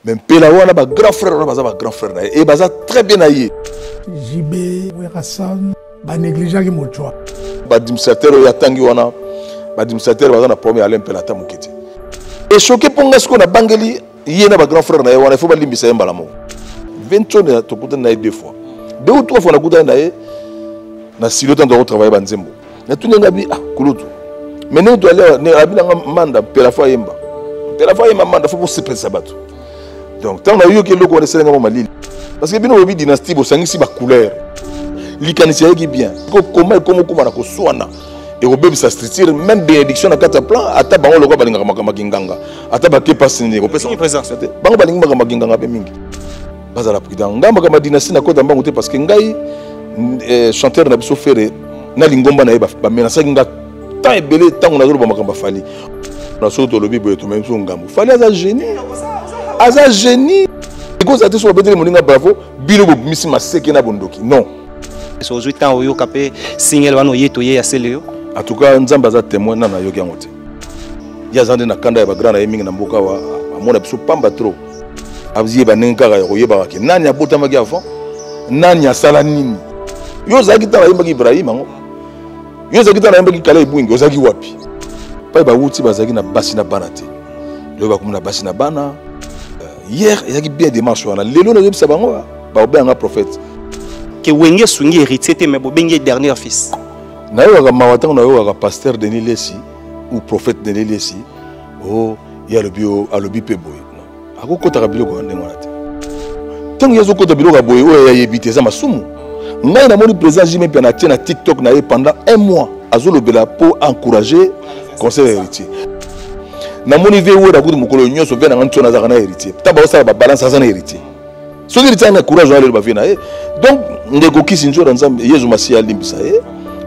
Mais mpela wana ba grand frère wana baza ba grand frère na ye et baza très bien na ye. JB, Werrason, ba négligeaki mochwa. Ba administrateur oyo atangi wana ba administrateur baza na problème ya Alain Mpela ata moke te. Echoke mpo ngai sikoyo nabangeli ye na ba grand frère na ye wana il faut balimbisa ye mbala moko. Ventone tokutani na ye deux fois. Deux ou trois fois nakutani na ye na silo ntango tokotravaille banzembo. Natuni nga bi ah kulutu. Mais ndenge toali awa abi na nga manda mpela fo ayemba. Mpela fo ayemba manda fo bosepelisa bato. Donc ntango nayoki eloko wana esali nga mwa malili. Parce que bino boyebi dynastie bosangisi ba couleur. Likanisi ayeki bien. Kokoma ekoma okoma na koswana ekobebisa structure même bénédiction na kati ya plan ata bango lokola balingaka makambo ya kinganga ata bake mpasi nini ekopesa te bango balingi makambo ya kinganga mpe mingi bazala prudent ngai makambo ya dynastie nakota mbango te parce que ngai eh, chanteur na biso fere na lingomba na ye bamenasaki nga temps ebele ntango nazoloba makambo ya fali na soki tolobi boye tomemi biso ngambo fali aza génie aza génie ekozala te soki babeteli moninga bravo bino bobimisi maseke na bondoki non ozwi temps oyoka mpe single wana oye toye ya sele yo en tout cas nzambe aza témoin nano nayoki yango te ye aza nde na kanda ya bagrand na ye mingi na mboka awa amona biso pamba trop ayeba ndenge kaka ya koyebaka ke nani abotamaki avant nani asala nini yo ozalaki ntango ayembaki ibrahim yango yo ozalaki ntango ayembaki kala ebwingi ozalaki wapi pai bawuti bazalaki na basi na bana te lelo bakomi na basi na bana euh, hier ezalaki bien démarche wana lelo nazoyebisa bango ah, bakobenganga prophète ke wenge esungi héritier te mais bobengi ye dernier fils nayokaka mawa ntango nayokaka pasteur denis lesi ou prophète denis lesi o oh, ye alobi alobi mpe boye akokotaka biloko ya ndenge wana te ntango ye azokota biloko ya boye oyo ayebi te eza masumu ngai namoni président jimi mpe na tie na tiktok na ye pendant un mois azolobela mpo encourager conseil ya héritier namoni vie wera kutu mokolo nyonso vie nanga ntiona azalaka na héritier ntango baosala babalance aza na héritier soki héritier na courage wana lelo bavie na ye donc ndeko kisi nzora nzambe yezu masiya alimbisa ye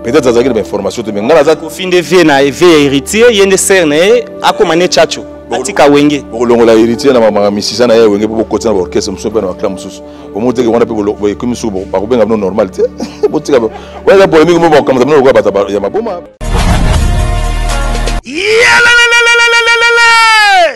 peut-être azalaki na bainformation te mais ngai naza kofi nde vie na vie ya héritier ye nde sere na ye akoma ne chacho atika wenge bokolongola héritier na mamaka misisa na ye wenge mpo bokotisa na baorchestre mosusu mpe na baclan mosusu bomoni teke wana mpe ekomi suku bakobenga bino normal te botika wana eza polémique mo bakokamata bino lokola bato ya maboma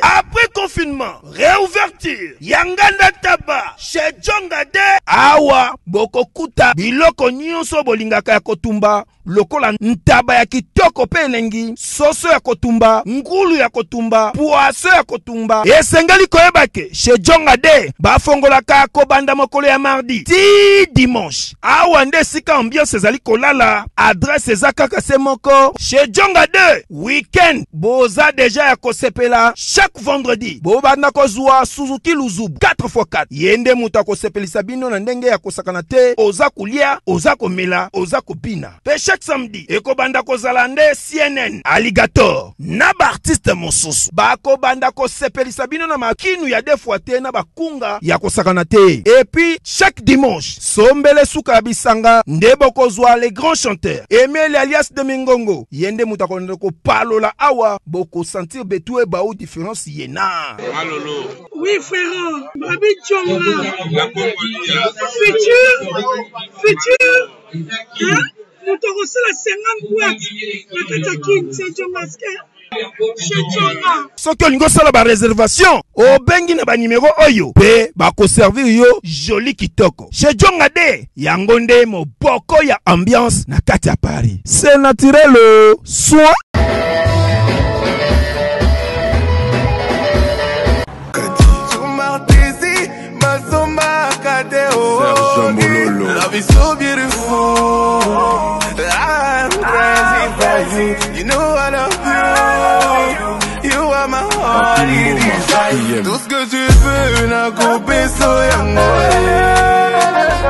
Après confinement, réouverture ya nganda taba chez Djonga de awa bokokuta biloko nyonso bolingaka ya kotumba lokola ntaba ya kitoko mpe elengi, soso ya kotumba, ngulu ya kotumba, poaso ya kotumba. Esengeli koyeba ke chez Djonga de bafongolaka kobanda mokolo ya mardi ti dimanche. Awa nde esika ambiance ezali kolala, adresse eza kaka se moko chez Djonga 2. Week-end boza deja ya kosepela chaque vendredi bobanda kozwa Suzuki Luzubu 4x4. Ye nde moto akosepelisa bino na ndenge ya kosakana te, oza kolia, oza komela, oza kobina. Pe chaque samedi ekobanda kozala nde CNN, Alligator na ba artistes mosusu bakobanda kosepelisa bino na makinu ya deux fois te na bakunga ya kosakana te. Et puis chaque dimanche sombele suka ya bisanga nde bokozwa les grands chanteurs Emeli alias de Mingongo, ye nde moto akolanda kopalola awa, bokosentir betu ebau difference ye na Malolo. Oui frère, Babi Djonga. Futur, futur, hein? Moto akosala 50 boîte na kati ya kin, c'est Djongaske. Soki olingi osala ba reservation obengi na ba numero oyo mpe bakoservir yo joli kitoko chez Djonga de yango nde moboko ya ambiance na kati ya Paris c'est naturel soin. Love is so beautiful. I'm crazy for you. You know I love you. You are my heart desire. Tout ce que tu veux, na kupeso yango.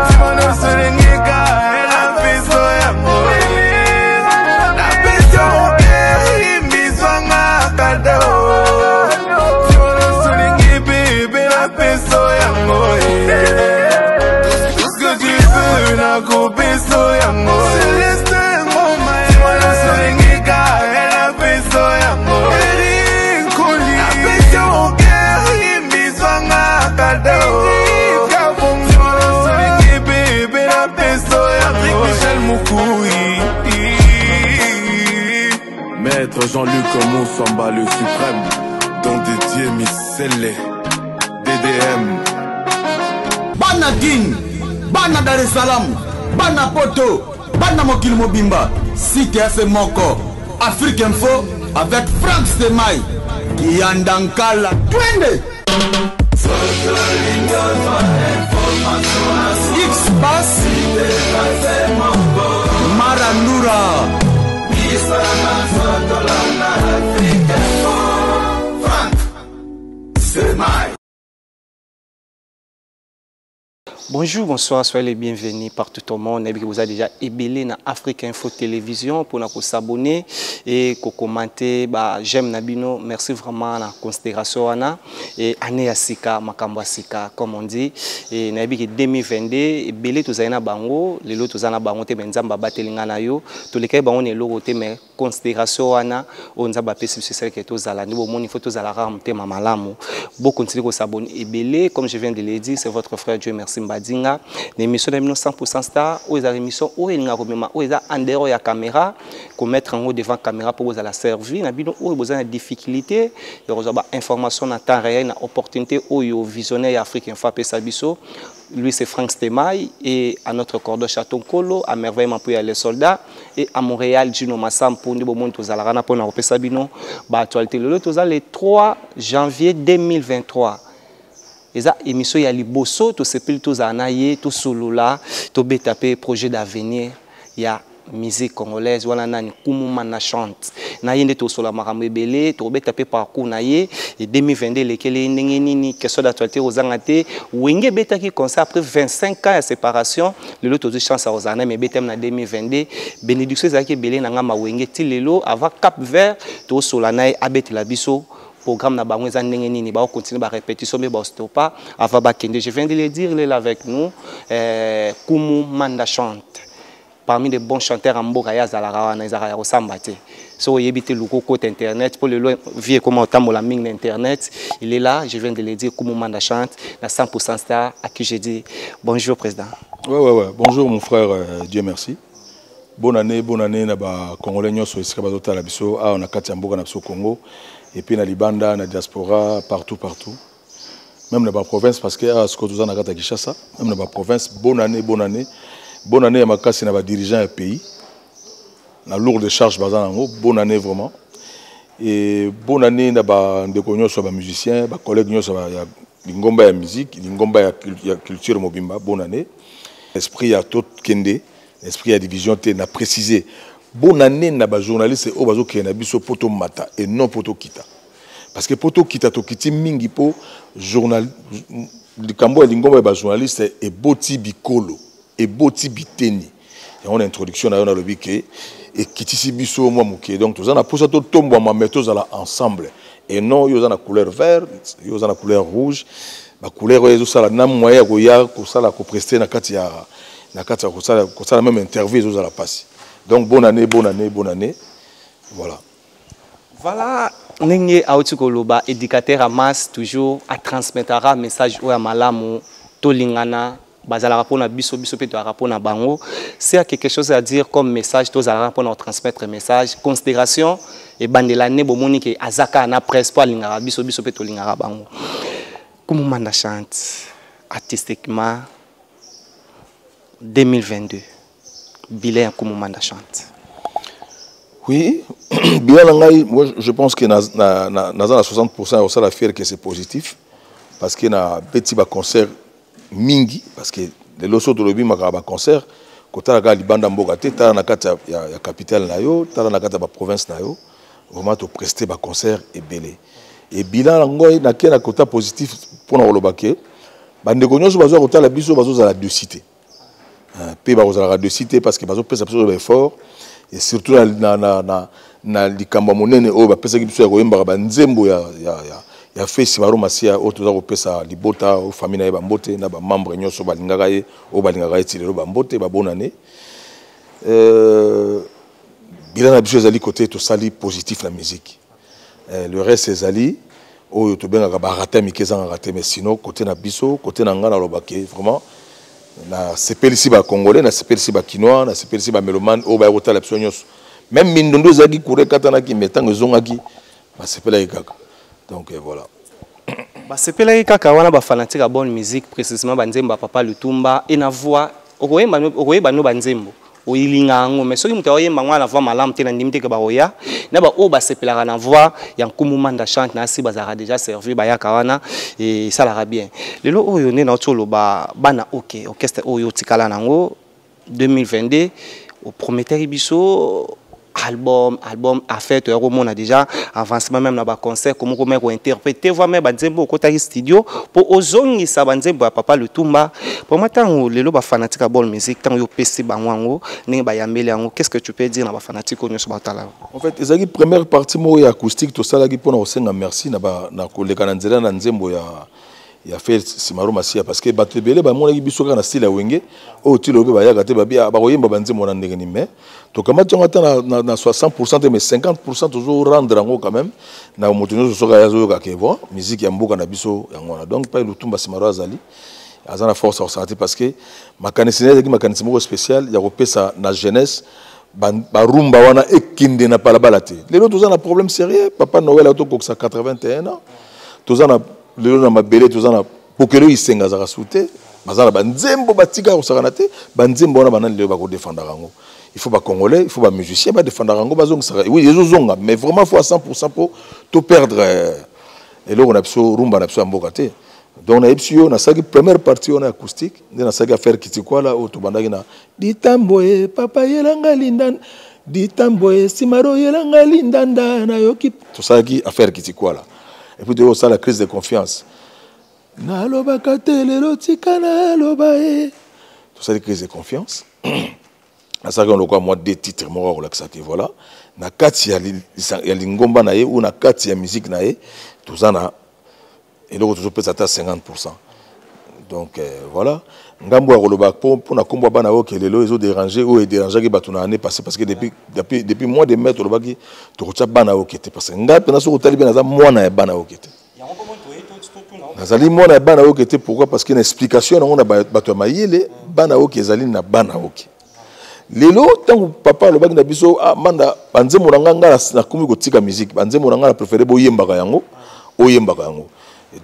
Simona solengeka, na peso yango. Na peso imbiswanga kado. Simona solengi bébé, na peso yango. Tout ce que tu veux, na kupeso yango. Celeste ngoma, Simona solengeka, na peso yango. Na peso imbiswanga kado. Simona solengi bébé, na peso yango. Michel Moukoui. Maître Jean-Luc Moussamba, le suprême, don dédié Missele, DDS. ADM. Bana Kin, bana Dar es Salaam, bana Poto, bana mokili mobimba, site ya se moko, Afrique Info avec Franck Stemay, Kiyanda Nkala, twende! X-Pass, Marandura. Bonjour, bonsoir, soyez les bienvenus partout au monde. Vous avez déjà ébellé dans Afrique Info Télévision pour nous s'abonner et commenter. Bah, j'aime Nabino. Merci vraiment la considération. Et année ya sika, makambo ya sika, comme on dit. Et nayebi ke 2022 ebele tozali na bango, lelo toza na bango te, mais Nzambe abateli nga na yo. Tolekaki bango na eloko te, mais considération wana oyo Nzambe apesi biso esalaki ke tozala nde bomoni, faut tozala kaka motema malamu. Bokontinue kosabonner ebele. Comme je viens de le dire, c'est votre frère Dieu merci Mbadinga. Na émission na bino 100% star, oyo ezala émission oyo elingaka komema oyo eza en dehors ya caméra, komettre yango devant caméra mpo bozala servi na bino oyo boza na difficulté ya kozwa ba information na temps réel, na opportunité oyo visionnaire ya Afrique Info apesa biso. Lui, c'est Franck Stemay, et à notre cordon Château Nkolo, à Merveille Mampuya les soldats, et à Montréal Gino Massampo, nde bomoni tozalaka na mpona kopesa bino ba actualité. Lelo toza le 3 janvier 2023, eza émission ya liboso tosepeli tozala na ye, tosolola, tobeta mpe projet d'avenir ya musique congolaise. Wana nani? Kumu Manda Chante. Na ye nde tosola makambo ebele, tokobeta mpe parcours na ye e 2022 elekeli ye ndenge nini. Question d'actualité kozanga te, Wenge ebetaki concert après 25 ans ya séparation. Lelo tozwi chance ya kozala na me ebetami na 2022, bénédiction ezalaki ebele na ngamba Wenge ti lelo. Avant Cap Vert, tosola na ye, abetela biso programme na bango eza ndenge nini, bakocontinue barépétition mpe bastopa avant bakende. Je viens de le dire, lela avec nous Kumu Manda Chante, parmi les bons chanteurs ya mboka. Ye azalaka wana, ezalaka ya kosamba te. So oyebi te, luka okota internet, mpo lelo vie ekoma otambola mingi na internet. Il est là, je viens de le dire, Kumu Manda Chante na 100% star, à qui je dis bonjour, président. Ouais. Bonjour mon frère, Dieu merci. Bonne année, bonne année na ba Congolais nyonso esika bazotala biso awa na kati ya mboka na biso Congo et puis na libanda, na diaspora, partout partout. Même na ba province, parce que awa sikoyo toza na kati ya Kinshasa, même na ba province, bonne année, bonne année. Bonne année ya makasi na ba dirigeants ya pays. Na lourde charge baza nango, bonne année vraiment. Et bonne année na ba ndeko nyonso ba musiciens, ba collègues nyonso ya lingomba ya musique, lingomba ya culture mobimba, bonne année. Esprit ya tokende, esprit ya division te. Na préciser, bonne année na bajournaliste oyo bazokende na biso mpo tomata et non mpo tokita, parce que mpo tokita, tokiti mingi mpo journal likambo ya lingomba ya bajournaliste eboti bikolo, eboti biteni. Yango na introduction na yo nalobi ke ekitisi biso mwa moke. Donc toza na mposa totombwama, mais tozala ensemble et non yo oza na couleur vert, yo oza na couleur rouge. Bacouleur oyo ezosala na moyen ya koya kosala, koprester na kati ya kosala même interview ezozala mpasi. Donc bonne année, bonne année, bonne année, voilà. Voilà ndenge auti koloba, éducateur ya masse, toujours atransmettara message oyo ya malamu. Tolingana, bazalaka mpona biso, biso mpe toyaka mpona bango. C'est a quelque chose à dire comme message, tozalaka mpona kotransmettre message. Considération ebandela ne bomoni ke aza kaka na presse mpo alingaka biso, biso mpe tolingaka bango. Kumu Manda Chante, artistiquement, 2022, bilan ya Kumu Manda Chante? Oui, bilan na ngai, moi je pense que naza na 60% ya kosala fier que c'est positif, parce que na beti baconcert mingi, parce que lelo so tolobi makambo baconcert, kotala kaka libanda mboka te, tala na kati ya capitale na yo, tala na kati ya baprovince na yo, vraiment topreste baconcert ebele. E bilan yango nake na kota positif mpona koloba ke bandeko nyonso bazwa kotala biso, bazozala déçus te, mpe bakozalaka déçus te, parce que bazopesa biso baeffort, et surtout na likambo ya monene oyo bapesaki biso ya koyembaka banzembo ya fesi Maro Masia, oyo toza kopesa libota oyo, famille na ye bambote, na bamembre nyonso balingaka ye, oyo balingaka ye ti lelo, bambote, babonane. Bilan na biso ezali côté tosali positif na musique. Le reste ezali oyo tobengaka baratés mike, ezangaka te, mais sinon côté na biso, côté na ngai, nalobake vraiment nasepelisi bacongolais, nasepelisi bakinois, nasepelisi bamélomane oyo baya kotala biso nyonso. Même mindondo ezalaki, courant ekatanaki, mais ntango ezongaki, basepelaki kaka. Donc voilà. Basepelaki kaka wana bafanatique ya bonne musique, précisément banzembo ya Papa Lutumba e na voix. Okoyeba no banzembo oyilinga yango, mais soki moto aoyemba yango na voix malamu te, na ndimi te ke bakoya na baoyo basepelaka na voix ya Nkumu Manda Chante na asi bazalaka déjà servi, bayaka wana, esalaka bien. Lelo oyo nde nauti oloba bana OK, orchestre oyo otikala nango 2022, oprometaki biso album, album affaire. Toya komona déjà avancement, même na baconcert komo komaya kointerpréter voix, même banzembo okotaki studio mpo ozongisa banzembo ya Papa Lutumba. Vraiment, ntango lelo bafanatique ya bonne musique, ntango yo opesi bango yango, ndenge bayambeli yango, qu'est ce que tu peux dire na bafanatique oyo nyonso batala? En fait, ezalaki première partie moko ya acoustique tosalaki mpona kosenga merci na koleka na nzela na nzembo ya Frère Simaro Masia, parce que bato ebele bamonaki biso kaka na style ya Wenge oyo ti lobi bayaka te, babi bakoyemba banzembo wana ndenge nini. Mais tokamati yango ata na 60 te, mais 50 tozorendre yango quand même na moto nyonso soki aya azoyoka ke bon, musique ya mboka na biso yango wana. Donc pai Lutumba Simaro azali, aza na force ya kosala te, parce que makanisi na ye ezalaki makanisi moko spécial ya kopesa na jeunesse barumba wana ekende na balabala te. Lelo toza na problème sérieux. Papa Noël atokokisa 81 ans, toza na lelo na mabele, toza na pokelo isenga azalaka su te. Baza na banzembo batika kosakana te. Banzembo wana banani lelo bakodefendaka yango? Il faut bacongolais, il faut bamusicien badefendaka yango, bazongisaka. Oui, ezozonga, mais vraiment faut à 100 mpo to perdre eloko na biso, rumba na biso ya mboka te. Donc nayebisi yo, nasalaki première partie wana acoustique, nde nasalaki affaire Kitikwala oyo tobandaki na ditambo e papa yelanga lindanda, ditambo e Simaro yelanga lindanda nayoki. Tosalaki affaire Kitikwala et puis toyei crise de confiance. Nalobaka te lelo, tika naloba ye. Tosali crise de confiance, nasalaki lokola mwa deux titres moko akolakisa te. Voilà, na kati ya lingomba na ye ou na kati ya musique na ye, toza na eloko tozopesa ata 50. Donc voilà, ngambo ya koloba mpona nkombo ya bana oyo ke lelo ezodérange, oyo edérangeaki bato na année passée, parce que depuis mois de mai tolobaki tokotia bana oyo te, parce que ngai mpenza soki otali mpe naza mwana ya bana oyo te, nazali mwana ya bana oyo te. Pourquoi? Parce que na explication nango na bato ya mayele, bana oyo ezali na bana oyo. Lelo ntango papa alobaki na biso: "Ah, Manda, banzembo na ngai, ngai nakomi kotika musique, banzembo na ngai na préféré boyembaka yango, oyembaka yango."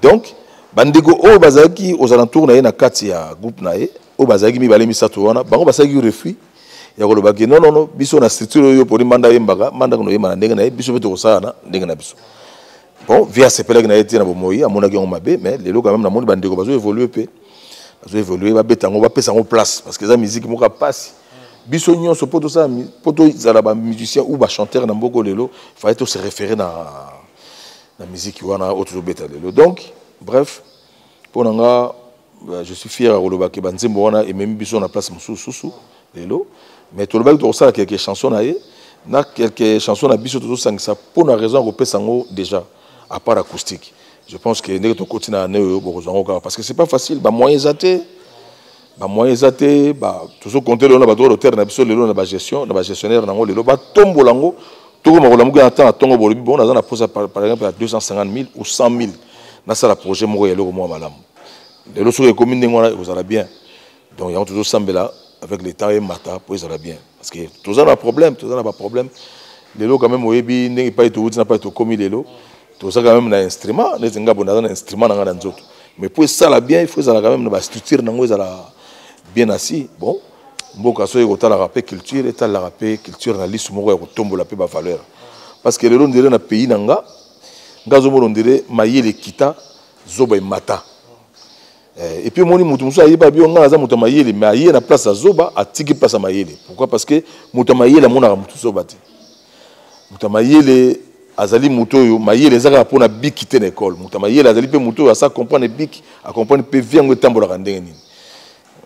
Donc bandeko oyo bazalaki aux alentours na ye, na kati ya groupe na ye, oyo bazalaki mibale misato wana, bango basalaki refus ya kolobaki: "Non, non, non, biso na structure oyo poni Manda ayembaka, Manda kono oyemba na ndenge na ye, biso mpe tokosala na ndenge na biso." Bon, vie asepelaki na ye te na bomoi, amonaki yango mabe. Mais lelo quand même namoni bandeko bazo évolue mpe bazo évolue, babeta yango, bapesa yango place, parce que eza musique moko ya pasi. Biso nyonso mpo tosala, mpo tozala bamusicien ou bachanteur na mboka lelo, fallait tose référer na musique wana oyo tozobeta lelo. Donc bref, mpo na nga, je suis fier ya koloba ke banzembo wana ememi biso na place mosusu susu lelo. Mais tolobaki tokosala quelques chansons na ye na quelques chansons na biso, tozosangisa mpo na raison ya kopesa yango déjà à part acoustique. Je pense que ndenge tokoti na année oyo, bokozwa yango kaka, parce que c'est pas facile, bamoyen eza te, bamoyen eza te. Tozokonte lelo na badroit d'auteur na biso, lelo na bagestion, na bagestionnaire nango, lelo batombola yango. Tokoma kolamuki na ntango na ntongo, bolobi: "Bon, naza na posa par exemple ya 250 000 ou 100 000, nasala projet moko ya eloko moko malamu." Lelo soki ekomi ndenge wana, ekozala bien. Donc yango tozosambela avec le temps emata mpo ezala bien, parce que toza na problème, toza na baproblème lelo quand même. Oyebi ndenge epai towuti na pai tokomi lelo, toza quand même na instrument neti nga bo naza na instrument na nga na nzoto, mais po esala bien, il faut ezala quand même na bastructure nango, ezala bien assis. Bon, mboka soki ekotalaka mpe culture, etalaka mpe culture na lisu moko ya kotombola mpe bavaleur, parce que lelo ndire na pays na nga, nga azomona ondire mayele ekita, zoba emata. Et puis omoni moto mosusu ayeba bio: "Nga naza moto ya mayele", mais aye na place ya zoba, atiki place ya mayele. Pourquoi? Parce que moto ya mayele amonaka moto zoba te. Moto ya mayele azali moto oyo mayele eza kaka mpona biki te na ekole. Moto ya mayele azali mpe moto oyo asa comprendre biki, acomprendre mpe vie yango etambolaka ndenge nini.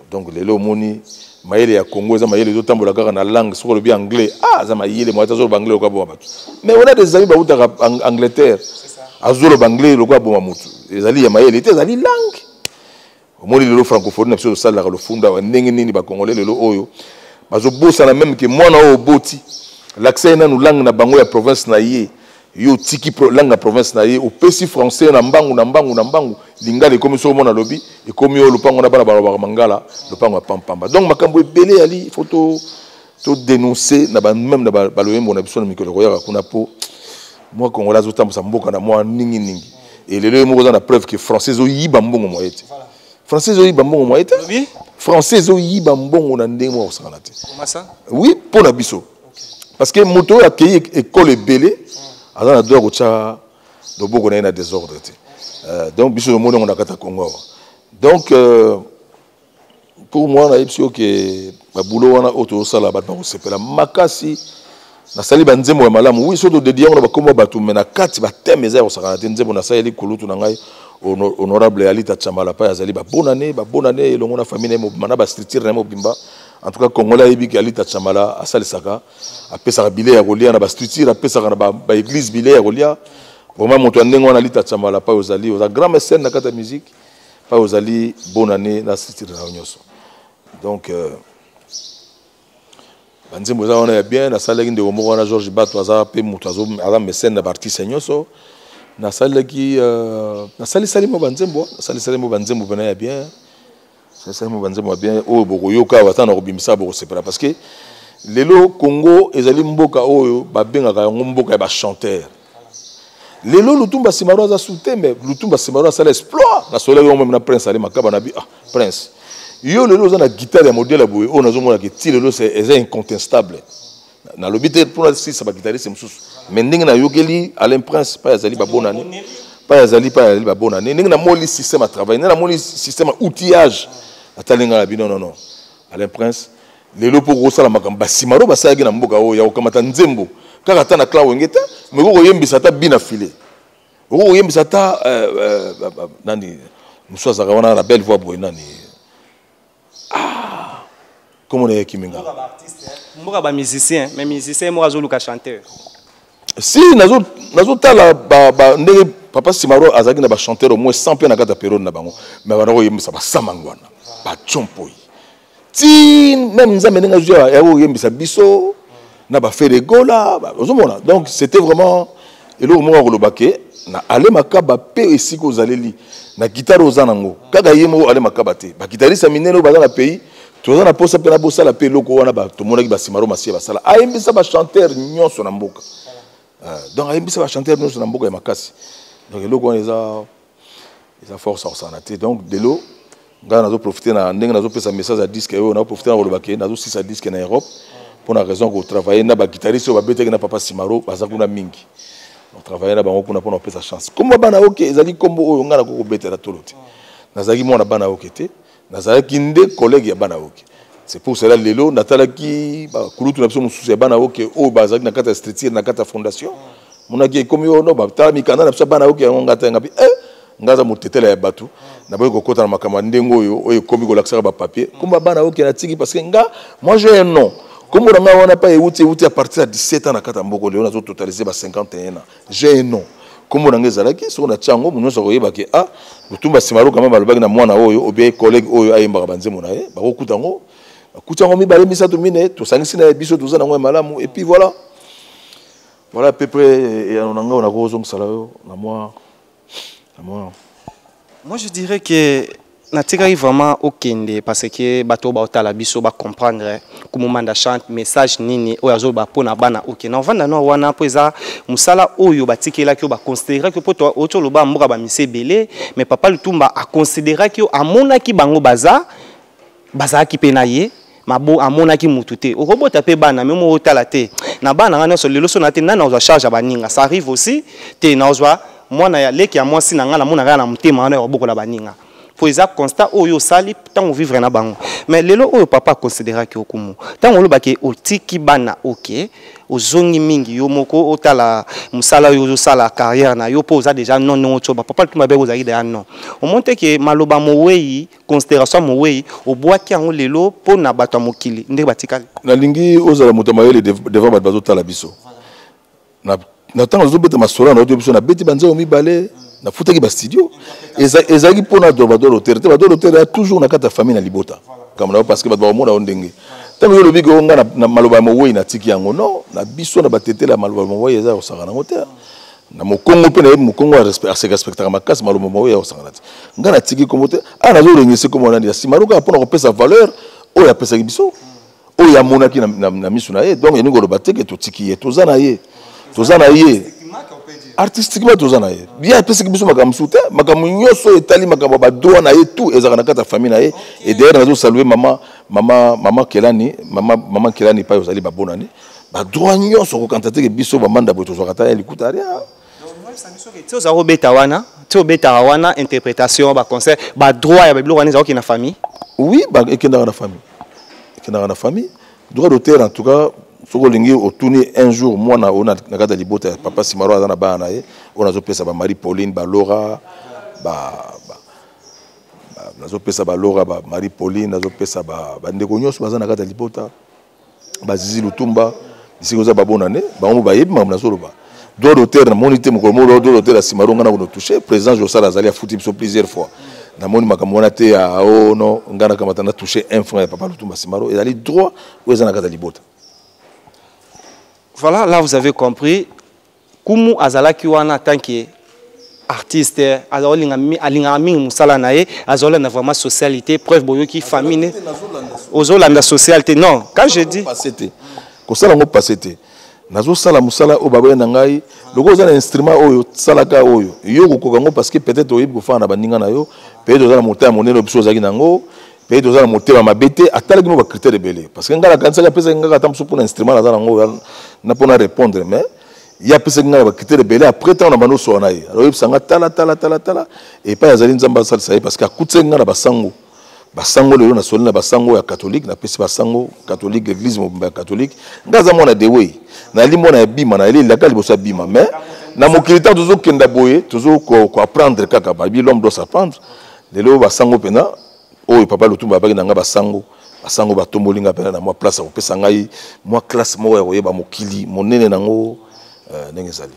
Donc lelo omoni mayele ya Congo eza mayele ezotambola kaka na langue. Soki olobi anglais: "Ah, aza mayele mo, azoloba anglais lokola boma bato." Mais on a des amis bautaka Angleterre, azoloba anglais lokola boma motu. Ezali ya mayele te, ezali langue. Omoni lelo francophonie na biso tosalelaka lofunda awa ndenge nini? Bacongolais lelo oyo bazobosana même ke mwana oyo oboti, lakisa ye nanu langue na bango ya province na ye. Yo otiki langue ya province na ye, opesi français na mbangu na mbangu na mbangu. Lingala ekomi, soki omona alobi, ekomi oyo lopango na bana balobaka mangala, lopango ya pampamba. Donc makambo ebele yali, il faut to todénoncer na même na baloyembo na biso na mikolo koyaka kuna, mpo mwa congolais azotambusa mboka na mwa ninginingi. E lelo ye moko oza na preuve ke français ezoyiba mbongo moye te. Français ezoyiba mbongo moye te. Français ezoyiba mbongo na ndenge moko kosakana te. Oui, mpo na biso. Parce que moto oyo akei ekole ebele aza na droit ya kotya loboko na ye na désordre te. Donc biso tomoni yango na kati ya Congo awa. Donc pour moi nayebisi yo ke babulo wana oyo tozosala bato bakosepela makasi. Nasali banzembo ya malamu, oui, soki todedi yango na bakombo ya bato, me na kati bateme eza ya kosakana te. Nzembo nasaleli kulutu na ngai honorable Alita Chamala pai azali babonane babonane elongo na famille na ye mobimba na bastructure na ye mobimba. En tout cas congolais ayebi ke Alita Chamala asalisaka, apesaka bilei ya kolia na bastructure, apesaka na baeglise bilei ya kolia. Vraiment moto ya ndenge wana Alita Chamala pai ozali, oza grand mécène na kati ya musique pai ozali, bonane na structure na yo nyonso. Donc banzembo eza wana ya bien. Nasalelaki ndeko moko wana Georges Bato, aza mpe moto aza mécène na baartiste nyonso. Nasalelaki nasalisali mo banzembo, nasalisali mo banzembo mpena ya bien, nasalisali mo banzembo ya bien oyo bokoyoka awa ata na kobimisa bokosepela, parce que lelo Congo ezali mboka oyo babengaka yango mboka ya bachanteur. Lelo Lutumba Simaro aza sous te, mais Lutumba Simaro asala exploit. Nasolaki yango meme na Prince Ale Makaba na bi ah Prince, yo lelo oza na guitare ya modèle ya boye oyo nazomona ke ti lelo eza incontestable. Nalobi te mpona sisa baguitariste mosusu, mais ndenge nayokeli Alain Prince pai azali babonane, pai azali, pai azali babonane, ndenge namoni système ya travail, ndenge namoni système ya outillage, natali ngai na bino non non, Alain Prince lelo mpo kosala makambo basimaro basalaki na mboka oyo ya kokamata nzembo kaka ata na clan Wenge te, mais okoyembisa ata bina file, okoyembisa ata nani mosusu azalaka wana na belle voix boye, nani, ah comment nayaki minga mboka ba musicien, mais musicien moko azoluka chanteur. Si nazotala ndenge papa Simaro azalaki na bachanteur au moins 100 mpe na kati ya periode na bango, mais banda koyembisa basamangwana bacompoi ti même Nzambe ndenge azwi ya koyembisa biso na bafere gola ozomona. Donc c'était vraiment eloko moko ya koloba ke na Ale Makaba mpe esika ozaleli na guitare oza nango kaka ye moko Ale Makaba te, baguitariste ya minene oyo baza na pays toza na posa mpe na bosala mpe eloko wana. Tomonaki basimaro Masiya basala, ayembisa bachanteur nyonso na mboka. Donc ayembisa bachanteur nyonso na mboka ya makasi. Donc eloko wana eza force ya kosala te. Donc lelo ngai nazoprofite na ndenge nazopesa message ya disque oyo, nazoprofite na koloba ke nazosisa disque na Europe mpo na raison kotravaille na baguitariste oyo babetaki na papa Simaro, baza kuna mingi. Travaille na bango kuna mpona kopesa chance. Kombo bana oke ezali kombo oyo ngai nakoki kobetela tolo te. Nazalaki mwana bana oke te, nazalaki nde collègue ya bana oke. C'est pour cela lelo natalaki bakulutu na biso mosusu ya bana oke oyo bazalaki na kati ya structure, na kati ya fondation, monaki ekomi oyo no batala mikanda na biso ya bana oke yango ngai ta ngapi ngai aza motetela ya bato, naboyi kokota na makambo ya ndenge oyo oyo ekomi kolakisaka bapapier kombo ya bana oke natiki, parce que nga moi j'ai un nom, kombo na ngai wana pa euti à partir ya 17 ans na kati ya mboka. Lelo nazototalize ba 51 ans, j'ai un nom, kombo na ngai ezalaki soki natia yango moto nyonso akoyeba ke ah Lutumba Simaro kama balobaki na mwana oyo obie collègue oyo ayembaka banzembo na ye, bakokuta yango, bakuti yango mibale misato mine tosangisi na ye biso toza nango ya malamu. Et puis voilà, voilà à peu près eyano na ngai oyo nakozongisala yo na mwa na mwa. Moi je dirais que natikaki vraiment okende parce que bato oyo baotala biso bacomprendre Kumumanda chante message nini oyo azoloba mpona bana oke na ovanda no wana mpo eza mosala oyo batikelaki oyo baconsideraki mpo oti oloba mboka bamise ebele, mais papa Lutumba aconsideraki yo, amonaki bango baza bazalaki mpe na ye mabo, amonaki mutu te okobota mpe bana me mo otala te na bana nga nyonso lelo so na te nani nazwa charge ya baninga. Ça arrive aussi te nazwa mwana ya leki ya mwasi na nga, namonaka ya na motema wana ya kobokola baninga po eza constat oyo osali ntango vivre na bango. Mais lelo oyo papa aconsideraki okumu ntango olobaki otiki bana oke ozongi mingi yo moko otala mosala oyo ozosala carrière na yo mpo oza déjà non ndenge otioba papa Lutumba beke ozalaki deja non omoni te ke maloba mowei considération mowei obwaki yango lelo mpo na bato ya mokili ndenge batikali. Nalingi ozala moto ya mayele devant bato bazotala biso. Na ntango nazobeta masolo na biso, nabeti banzembo mibale, nafutaki bastudio, ezalaki mpona badroit d'auteur te. Badroit d'auteur ya toujours na kati ya famille na libota kambo na yo, parce que bato bakomona yo ndenge ntango yo olobi ke nga na maloba ya mowei natiki yango non na biso na batetela ya maloba ya mowei eza ya kosaka nango te. Na mokongo mpe nayebi mokongo ase respectaka makasi maloba mowei ya kosangana te. Nga natiki kombo te, awa nazorengese kombo nani ya nsima kaka mpona kopesa valeur oyo apesaki biso, oyo amonaki na miso na ye. Donc elingi koloba te ke totiki ye, toza na ye, toza na ye. Artistiquement toza na ye bien, apesaki biso makambo mosusu te. Makambo nyonso oyo etali makambo ya badroit na ye, tout ezalaka na kati ya famille na ye. Et d'ailleurs nazosalue mama Kelani, mama Kelani epai ozali, babonani. Badroit nyonso okokanta teke biso bamanda boye tozwaka ta ya likuta ria. Ti oza kobeta wana, ti obetaka wana, interprétation, baconcert, badroit ya babiloko wana ezalaki na famille? Oui, ekendaka na famille, ekendaka na famille, droit d'auteur. En tout cas, soki olingi, otuni un jour mwana oyo na kati ya libota ya papa Simaro, aza na bana na ye oyo nazopesa, bamarie Pauline, balora, nazopesa balora, bamarie Pauline, nazopesa bandeko nyonso baza na kati ya libota, bazizi Lutumba, bisika oza, babonane. Bango bayebi makambo nazoloba. Droit d'auteur, namoni te mokolo moko droit d'auteur ya Simaro ngai nakono touche. Président Josala azali, afuti biso plusieurs fois. Namoni makambo wana te ya o non, ngai nakamata na touche un franc ya papa Lutumba Simaro. Ezali droit oyo eza na kati ya libota. Voilà, là vous avez compris. Kumu azalaki wana en tant que artiste, azolinga, alingaka mingi mosala na ye, azolanda vraiment socialité. Preuve, boyoki famille ne ozolanda socialité. Non, quand je dis passé te, kosala yango passé te. Nazosala mosala oyo baboye na ngai. Lokola oza na instrument oyo salaka oyo, yo kokoka yango, parce que peut-être oyebi kofanda na baninga na yo, peut-être oza na motema monene oyo biso ozalaki nango, peut-être oza na motema mabe te. Atalaki mo bacritère ebele, parce que ngai nakanisaki apesaki ngai ata mosusu mpona instrument naza nango na mpona répondre, mais ye apesaki ngai na bacritère ebele. Après, ntango na bando osoka na ye, oyebisa nga: tala, tala, tala, tala epai azali, Nzambe asalisa ye, parce que akutisaki ngai na basango. Basango lelo nasoli na basango ya catholique, napesi basango catholique, église mobimba ya catholique. Ngai aza mwana dewey, nayali mwana ya bima, nayali elaka liboso ya bima. Mais na mokili, ntango tozokenda boye, tozokoapprendre kaka. Babi l'homme doit s'apprendre. Lelo basango mpena oyo papa Lutumba abaki na ngai, basango batomboli ngai mpena na mwa place ya kopesa ngai mwa classe moko ya koyeba mokili monene nango ndenge ezali.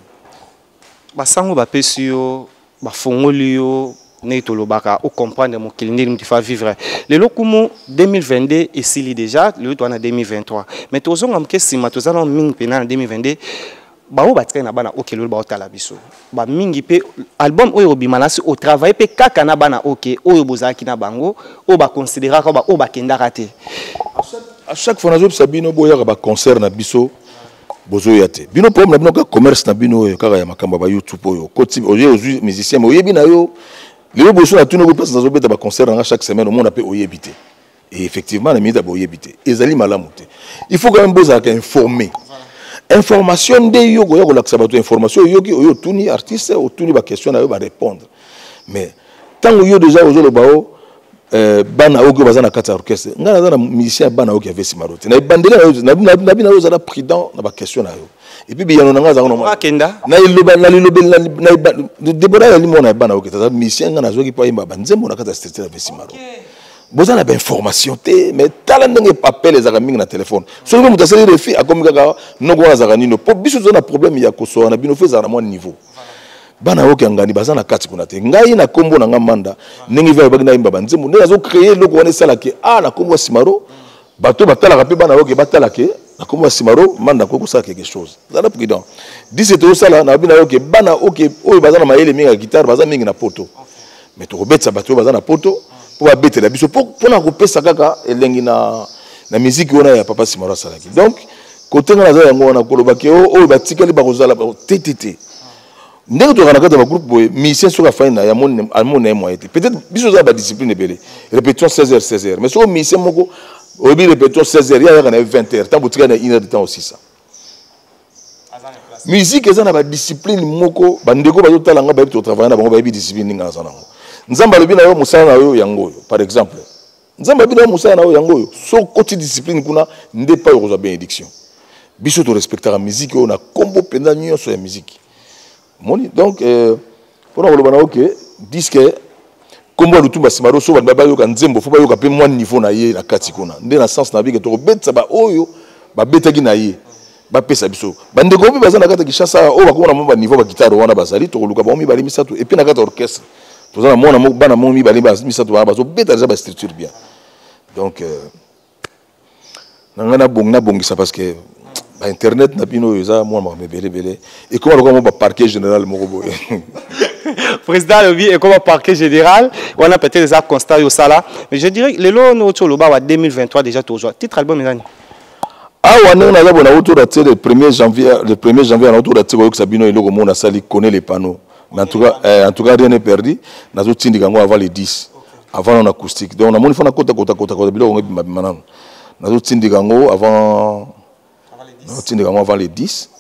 Basango bapesi yo, bafongoli yo, ndenge tolobaka, ocomprendre mokili ndenge mutu fa vivre. Lelo kumu, 2022 esili déjà, lelo toza na 2023, mais tozonga moke nsima. Toza nano mingi mpena na 2022. Baoyo batikali na bana oke, lelo baotala biso bamingi mpe album oyo obima nasi, otravaille mpe kaka na bana oke oyo bozalaki na bango, oyo baconsidéraka, oyo bakendaka te. À chaque fois nazobisa bino, boyaka baconcert na biso, bozoya te. Bino problème na bino kaka commerce na bino oyo kaka ya makambo ya bayoutube oyo okoti, oye ozwi musicien, mais oyebi na yo lelo boso na tuni place nazobeta baconcert nanga chaque semaine, omona mpe oyebi te. Et effectivement, na minute boyebi te, ezali malamu te. Il faut quand même bozalaka informé. Information nde yo koya kolakisa bato information oyoki, oyo otuni artiste, otuni baquestion na yo, barépondre. Mais ntango yo déjà ozoloba o bana oyo baza na kati ya orchestre, ngai naza na musicien ya bana oyo ya Simaro te. Na ebandeli na bino, ozala prudent na baquestion na yo. Et puis biyano na ngai azalaka normal. Akenda. Na eloba na lilobeli na Debora, yali mwana ya bana oyo aza musicien. Ngai nazwaki mpo ayemba banzembo na kati ya structure ya Simaro. Boza na bainformation te, mais tala ndenge appel ezalaka mingi na telefone. Soki mpe moto asali refus, akomi kaka noko wana azalaka nino. Mpo biso toza na problème ya kosola na bino, fo ezala na mwa niveau. Bana oyo ngani baza na kati kuna te. Ngai na nkombo na nga Manda, ndenge vi alobaki nayemba banzembo, ndenge azocréer eloko wana, esalaki a na nkombo ya Simaro. Bato batalaka mpe bana oyo batalake na nkombo ya Simaro Manda akoki kosala quelque chose. Zala prudent. Dise tozosala na bino oyo, bana oyo baza na mayele mingi ya guitare baza mingi na poto, mais tokobetisa bato oyo baza na poto mpo babetela biso, mpona kopesa kaka elengi na miziki wana ya papa Simaro asalaki. Donc kote nga naza yango wana, kolobaki oyo batikali bakozala te te te. Ndenge tozalaka na kati ya bagroupe boye, musicien soki afai na ye, amoni na ye moyen te. Peut-être biso oza badiscipline ebele, répétition 16 heures, 16 heures, mais soki musicien moko oyebi répétition 16 heures, ye ayaka na ye 20 heures, ntango botikali na 1 heure de temps osisa. Musique eza na badiscipline moko. Bandeko bazotala nga, bayebi, totravaille na bango, bayebi discipline ndenge naza nango. Nzambe alobi na yo mosala na yo yango oyo. Par exemple, Nzambe alobi na yo mosala na yo yango oyo, so okoti discipline kuna nde epai okozwa bénédiction. Biso torespectaka musique oyo na nkombo mpenza nyonso ya musique moni. Donc mpona koloba na yo ke disque nkombo ya Lutumba Simaro, so bato bayoka nzembo, fo bayoka mpe mwa niveau na ye na kati kuna. Nde na sens na bike, tokobetisa baoyo babetaki na ye, bapesa biso. Bandeko mpe baza na kati ya Kinshasa oyo bakoma na mwa baniveau bagitare wana bazali, tokoluka bango mibale, misato. Et puis na kati ya orchestre toza na mwana bana mo mibale, misato wana bazobeta deja bastructure bien. Donc na ngai nabongisa, parce que bainternet na bino oyo eza mwana makambo ebele ebele, ekoma lokola mo baparquet général moko boye. Président alobi ekoma parquet général wana, peut-être eza constat oyo osala, mais je dirais lelo no oti oloba wa 2023 déjà tozwa titre album ezani. Awa ndenge naza boye, nauti oda tie le 1er janvier, le 1er janvier nauti oda tie koyokisa bino eloko moko nasali, connais les panneaux. Mais en tout cas, eh, en tout cas rien n'est perdu. Nazotindika yango avant le 10, avant nano acoustique. Donc namoni fo nakota kota kota kota biloko yango ebima bima nano. Nazotindika yango avant, nazotindika yango avant le 10,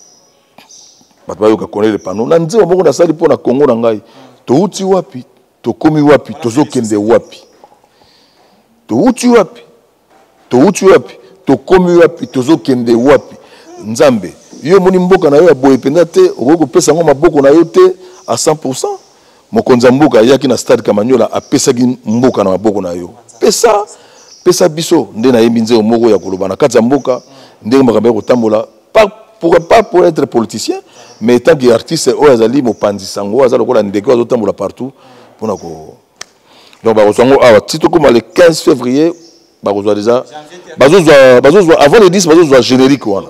bato bayoka connais les panneaux na nzembo moko nasali mpo na Congo na ngai. Touti wapi, tokomi wapi, tozokende wapi? Touti wapi, touti wapi, tokomi wapi, tozokende wapi? Nzambe, yo omoni mboka na yo ya boye mpenza te, okoki kopesa yango maboko na yo te à 100%. Mokonzi ya mboka ayaki na stade Kamanyola, apesaki mboka na maboko na yo. Pesa, pesa biso nde nayembi nzembo moko ya koloba na kati ya mboka ndenge makambo ya kotambola, pas pour, pas pour être politicien, mais tant que artiste oyo azali mopanzi sango, aza lokola ndeke oyo azotambola partout mpona ko. Donc bakozwa yango awa ti tokóma le 15 février, bakozwa déjà, bazozwa, bazozwa avant le 10, bazozwa générique wana,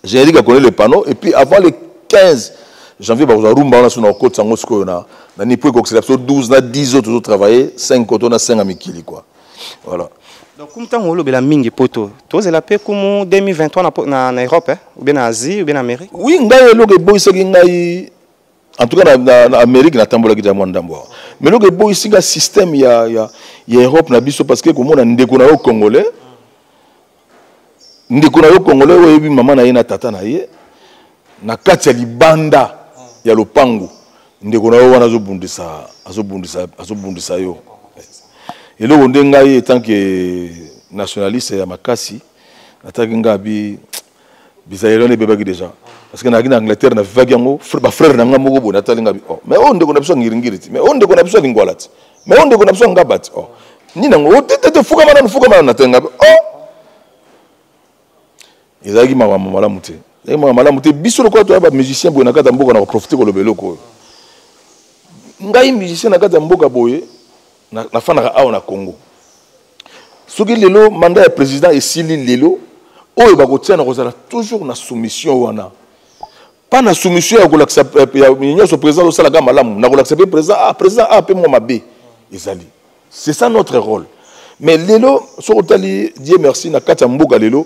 générique akone le panneau. Et puis avant le 15 janvier bakozwa rumba wana. So na kokotisa yango sikoyo na nani po ekokisela biso 12 na 10 oyo tozotravaille, 5 koto na 5 ya mikili, quoi. Voilà. Donc kumu ntango olobela mingi poto, tozela mpe kumu 2023 na Europe, eh? Ou bien na Asie, ou bien na Amérique? Oui, ngai eloko eboyisaki ngai, en tout cas na Amérique natambolaki deja mwa ndambo awa, mais eloko eboyisi nga système ya Europe na biso, parce que komona ndeko na yo congolais, ndeko na yo congolais oyo oyebi mama na ye na tata na ye na kati ya libanda ya lopango, ndeko na yo wana azobundisa, azobundisa, azobundisa yo. Eloko nde ngai etant que nationaliste ya makasi nataki ngai abi bizaleli wana ebebaki déjà, parce que nazalaki na Angleterre, navivaki yango. Bafrère na ngai moko boye natali ngai: oh, mais oyo ndeko na biso ya Ngiringiri ti, mais oyo ndeko na biso ya Lingwala ti, mais oyo ndeko na biso ya Ngaba ti, oh, nini yango? O te te te, fukama nanu, fukama nanu. Natali ngai: oh, ezalaki makambo malamu te, ezalaki makambo malamu te. Biso lokola toya bamusicien boye na kati ya mboka, na koprofite koloba eloko oyo. Ngai musicien na kati ya mboka boye, nafandaka awa na Congo. Soki lelo mandat ya président esili, lelo oyo bakotia na kozala toujours na soumission wana, pas na soumission ya kolakisa ya nyonso président azosalaka malamu, na kolakisa mpe président a, président a mpe mwa mabe ezali. C'est ça notre rôle. Mais lelo soki otali, Dieu merci, na kati ya mboka lelo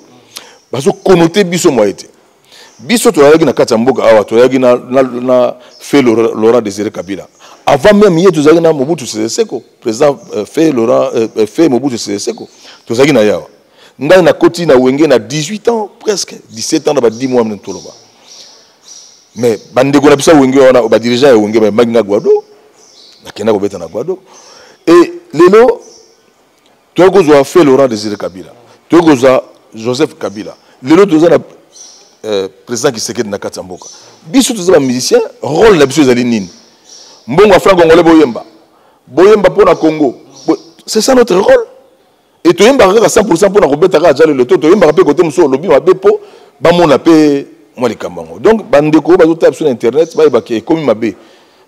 bazokonote biso mwa ete biso tozalaki na kati ya mboka awa, tozalaki na feu Laurent Désiré Kabila. Avant même ye, tozalaki na Mobutu Sese Seko, président feu Laurent, feu Mobutu Sese Seko, tozalaki na ye awa. Ngai nakoti na Wenge na 18 ans, presque 17 ans na ba 10 mois mene toloba. Mais bandeko na biso ya Wenge wana, badirigeant ya Wenge bayambaki nga Gwado, nakenda kobeta na Gwado. E lelo toyaki kozwa feu Laurent Désiré Kabila, toyaki kozwa Joseph Kabila, lelo toza na président Tshisekedi na kati ya mboka. Biso toza bamusicien, rôle na biso ezali nini? Mbongo ya franc congolais, boyemba, boyemba mpo na Congo. C'est ça notre rôle. E toyembaka kaka 100 mpo na kobeta kaka jalelo to toyembaka mpe kote mosusu olobi mabe mpo bamona mpe mwa likambo yango. Donc bandeko oyo bazotala biso na internet bayebaki ekomi mabe.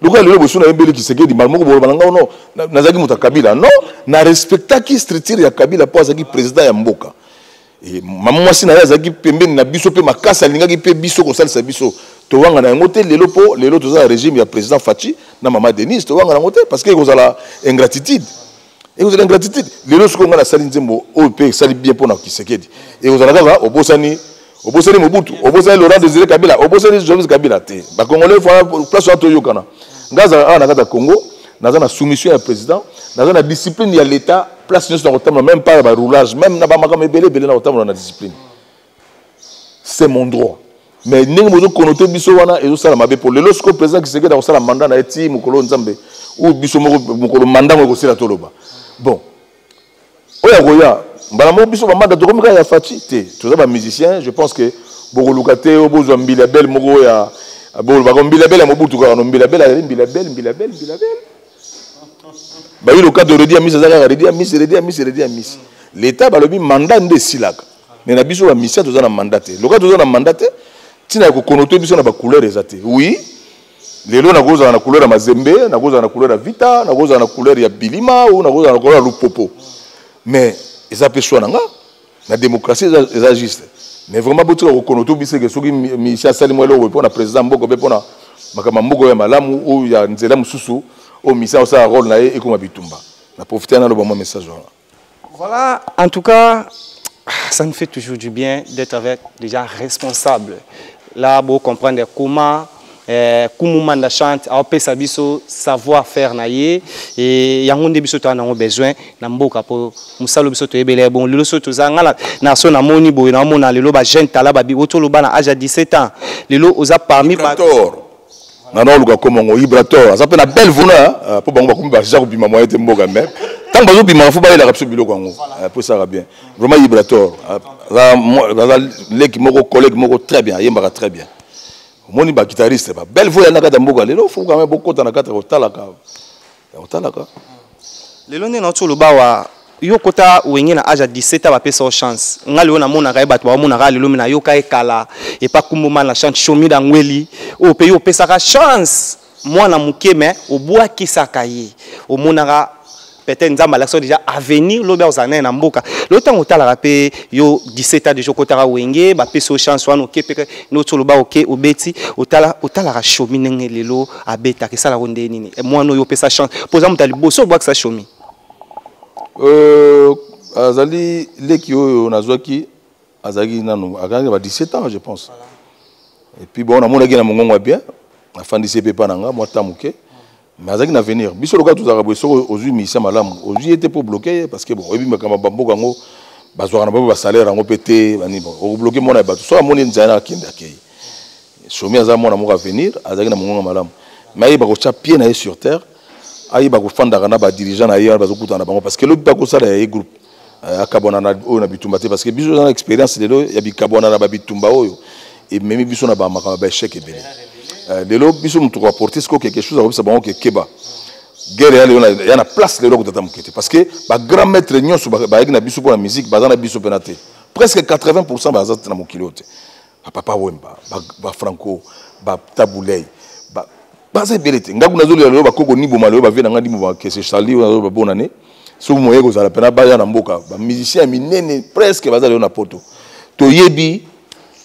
Lokola lelo boso nayembeli Tshisekedi, mbala moko boloba na ngai no nazalaki moto ya Kabila. Non, na respectaki structure ya Kabila mpo azalaki président ya mboka. Mama mwasi na ye azalaki pembeni na biso mpe makasi, alingaki mpe biso kosalisa biso. Towanga na yango te lelo, mpo lelo toza na régime ya président Fatshi na mama Denise. Towanga na yango te, parce que ekozala ingratitude, ekozala ingratitude. Lelo sikoyo ngai nasali nzembo oyo mpe esali bien mpo na Tshisekedi, ekozala kaka obosani, obosani Mobutu, obosani Laurent Désiré Kabila, obosani Joseph Kabila te. Bacongolais, place wana toyokana. Ngai azala awa na kati ya Congo, naza na soumission ya président, naza na discipline ya l'État. Place nyonso na kotambola, même pas ya baroulage, même na bamakambo ebele ebele, na kotambola na discipline, c'est mon droit. Mais ndenge bozokonote biso wana ezosala mabe, mpo lelo sikoyo président Tshisekedi akosala mandat na ye ti mokolo Nzambe ou biso moko mokolo mandat ngo ekosila, toloba bon, oyo akoya mbala moko. Biso bamanda tokomi kaka ya Fatshi te, toza bamusicien. Je pense que bokoluka te oyo bozwa Mbila Bele moko ya bolobaka Mbila Bele ya Mobutu kaka no. Mbila Bele azali Mbila Bele, Mbila Bele, Mbila Bele. Bayi lokado Redi ya misi aza kaka Redi ya misi, Redi ya misi, Redi ya misi. L'état balobi mandat nde esilaka, mais na biso bamusicien toza na mandat te. Loka toza na mandat te, ntina ya kokonote biso na bacouleur eza te. Oui, lelo nakozala na couleur ya Mazembe, nakozala na couleur ya Vita, nakozala na couleur ya Bilima ou nakozala na couleur ya Lupopo, mais eza mpe choix na nga. Na démocratie eza juste. Mais vraiment botika kokonote biso ke soki musicien asali mwa eloko mpo na président mboka mpe mpona makambo ya mboka oyo ya malamu, oyo ya nzela mosusu oyo musicien osala rôle na ye, ekoma bitumba. Na profite naloba mwa message wana. Voilà, en tout cas, Ça nous fait toujours du bien d'être avec des gens responsables. Là, vous comprendre comment eh, Kumu Manda chante apesa biso savoir faire na ye et yango nde biso toza nango besoin na mboka po mosala biso toyebela bon lelo so toza nga na so namoni boye naomona lelo ba jeune tala babi otoloba na age ya 17 ans lelo oza parmi ba Nana oluka komongo Ibrator aza mpe na belle voix mpo bango bakomi baza kobima moyen te mboka mais ntango bazobima fo bayelaka biso biloko yango mpo esalaka bien. Vraiment Ibrator aza leki moko, collègue moko très bien, ayembaka très bien. Omoni ba guitariste ba belle voix ya na kati ya mboka lelo, fo quand même bokota na kati ya kotalaka ya kotalaka. Lelo nde nauti oloba wa yo kota Wenge na age ya 17 ans, bapesa yo chance. Nga lelo namonaka ye, bato baomonaka lelo, me nayoka ye kala epa Kumboma na chante Shomi Dangweli oyo mpe yo opesaka chance mwana moke, me obwakisaka ye. Omonaka peut-être Nzambe alakisa déjà avenir lobi akozala naye na mboka. Lelo ntango otalaka mpe yo 17 ans déjà okotaka Wenge, bapesi yo chance wana, oke mpe noti oloba oke obeti, otalaka Shomi ndenge lelo abetaka, esalaka nde nini? Mwana oyo opesa chance mpo oza moto ya liboso obwakisa Shomi. Azali leki oyo nazwaki, azalaki nanu akangaki ba 17 ans, je pense. Et puis bon, namonaki na mongongo ya bien, afandisi ye mpe epa na nga mwa temps moke, mais azalaki na avenir. Biso lokola tozalaka boye, soki ozwi musicien malamu, ozwi ye te mpo bloquer ye, parce que bon, oyebi makambo ya bamboka yango, bazwaka na bango basalaire yango mpe te. Bani bon, okobloquer mwana ya bato, soki amoni nzala na akende, akei. Shomi aza mwana moko avenir, azalaki na mongongo malamu, mais ayeba kotya pied na ye sur terre, ayeba kofandaka na badirigeant na ye wana bazokutana na bango, parce que lobi mpe akosala ya ye groupe, akabwana na oyo na bitumba te, parce que biso toza na expérience lelo ya bikabwana na babitumba oyo ememi biso na bamakambo ya baéchec ebele. Lelo biso moto koapporter sikoyo quelque chose, akobisa bango ke keba, guerre ya lelo ya na place lelo akotata moke te, parce que bagrand maître nyonso bayaki na biso mpo na musique baza na biso mpena te, presque 80 baza na mokili oyo te. Bapapa Wemba, bafranco, batabulei baza ebele te. Ngai kuna nazolela lelo bakoko Niboma, lelo bavie na ngai Niboma kese Charlie oyo nazo babonane. Soki moye kozala mpena baya na mboka, bamusicien ya minene presque baza lelo na poto. Toyebi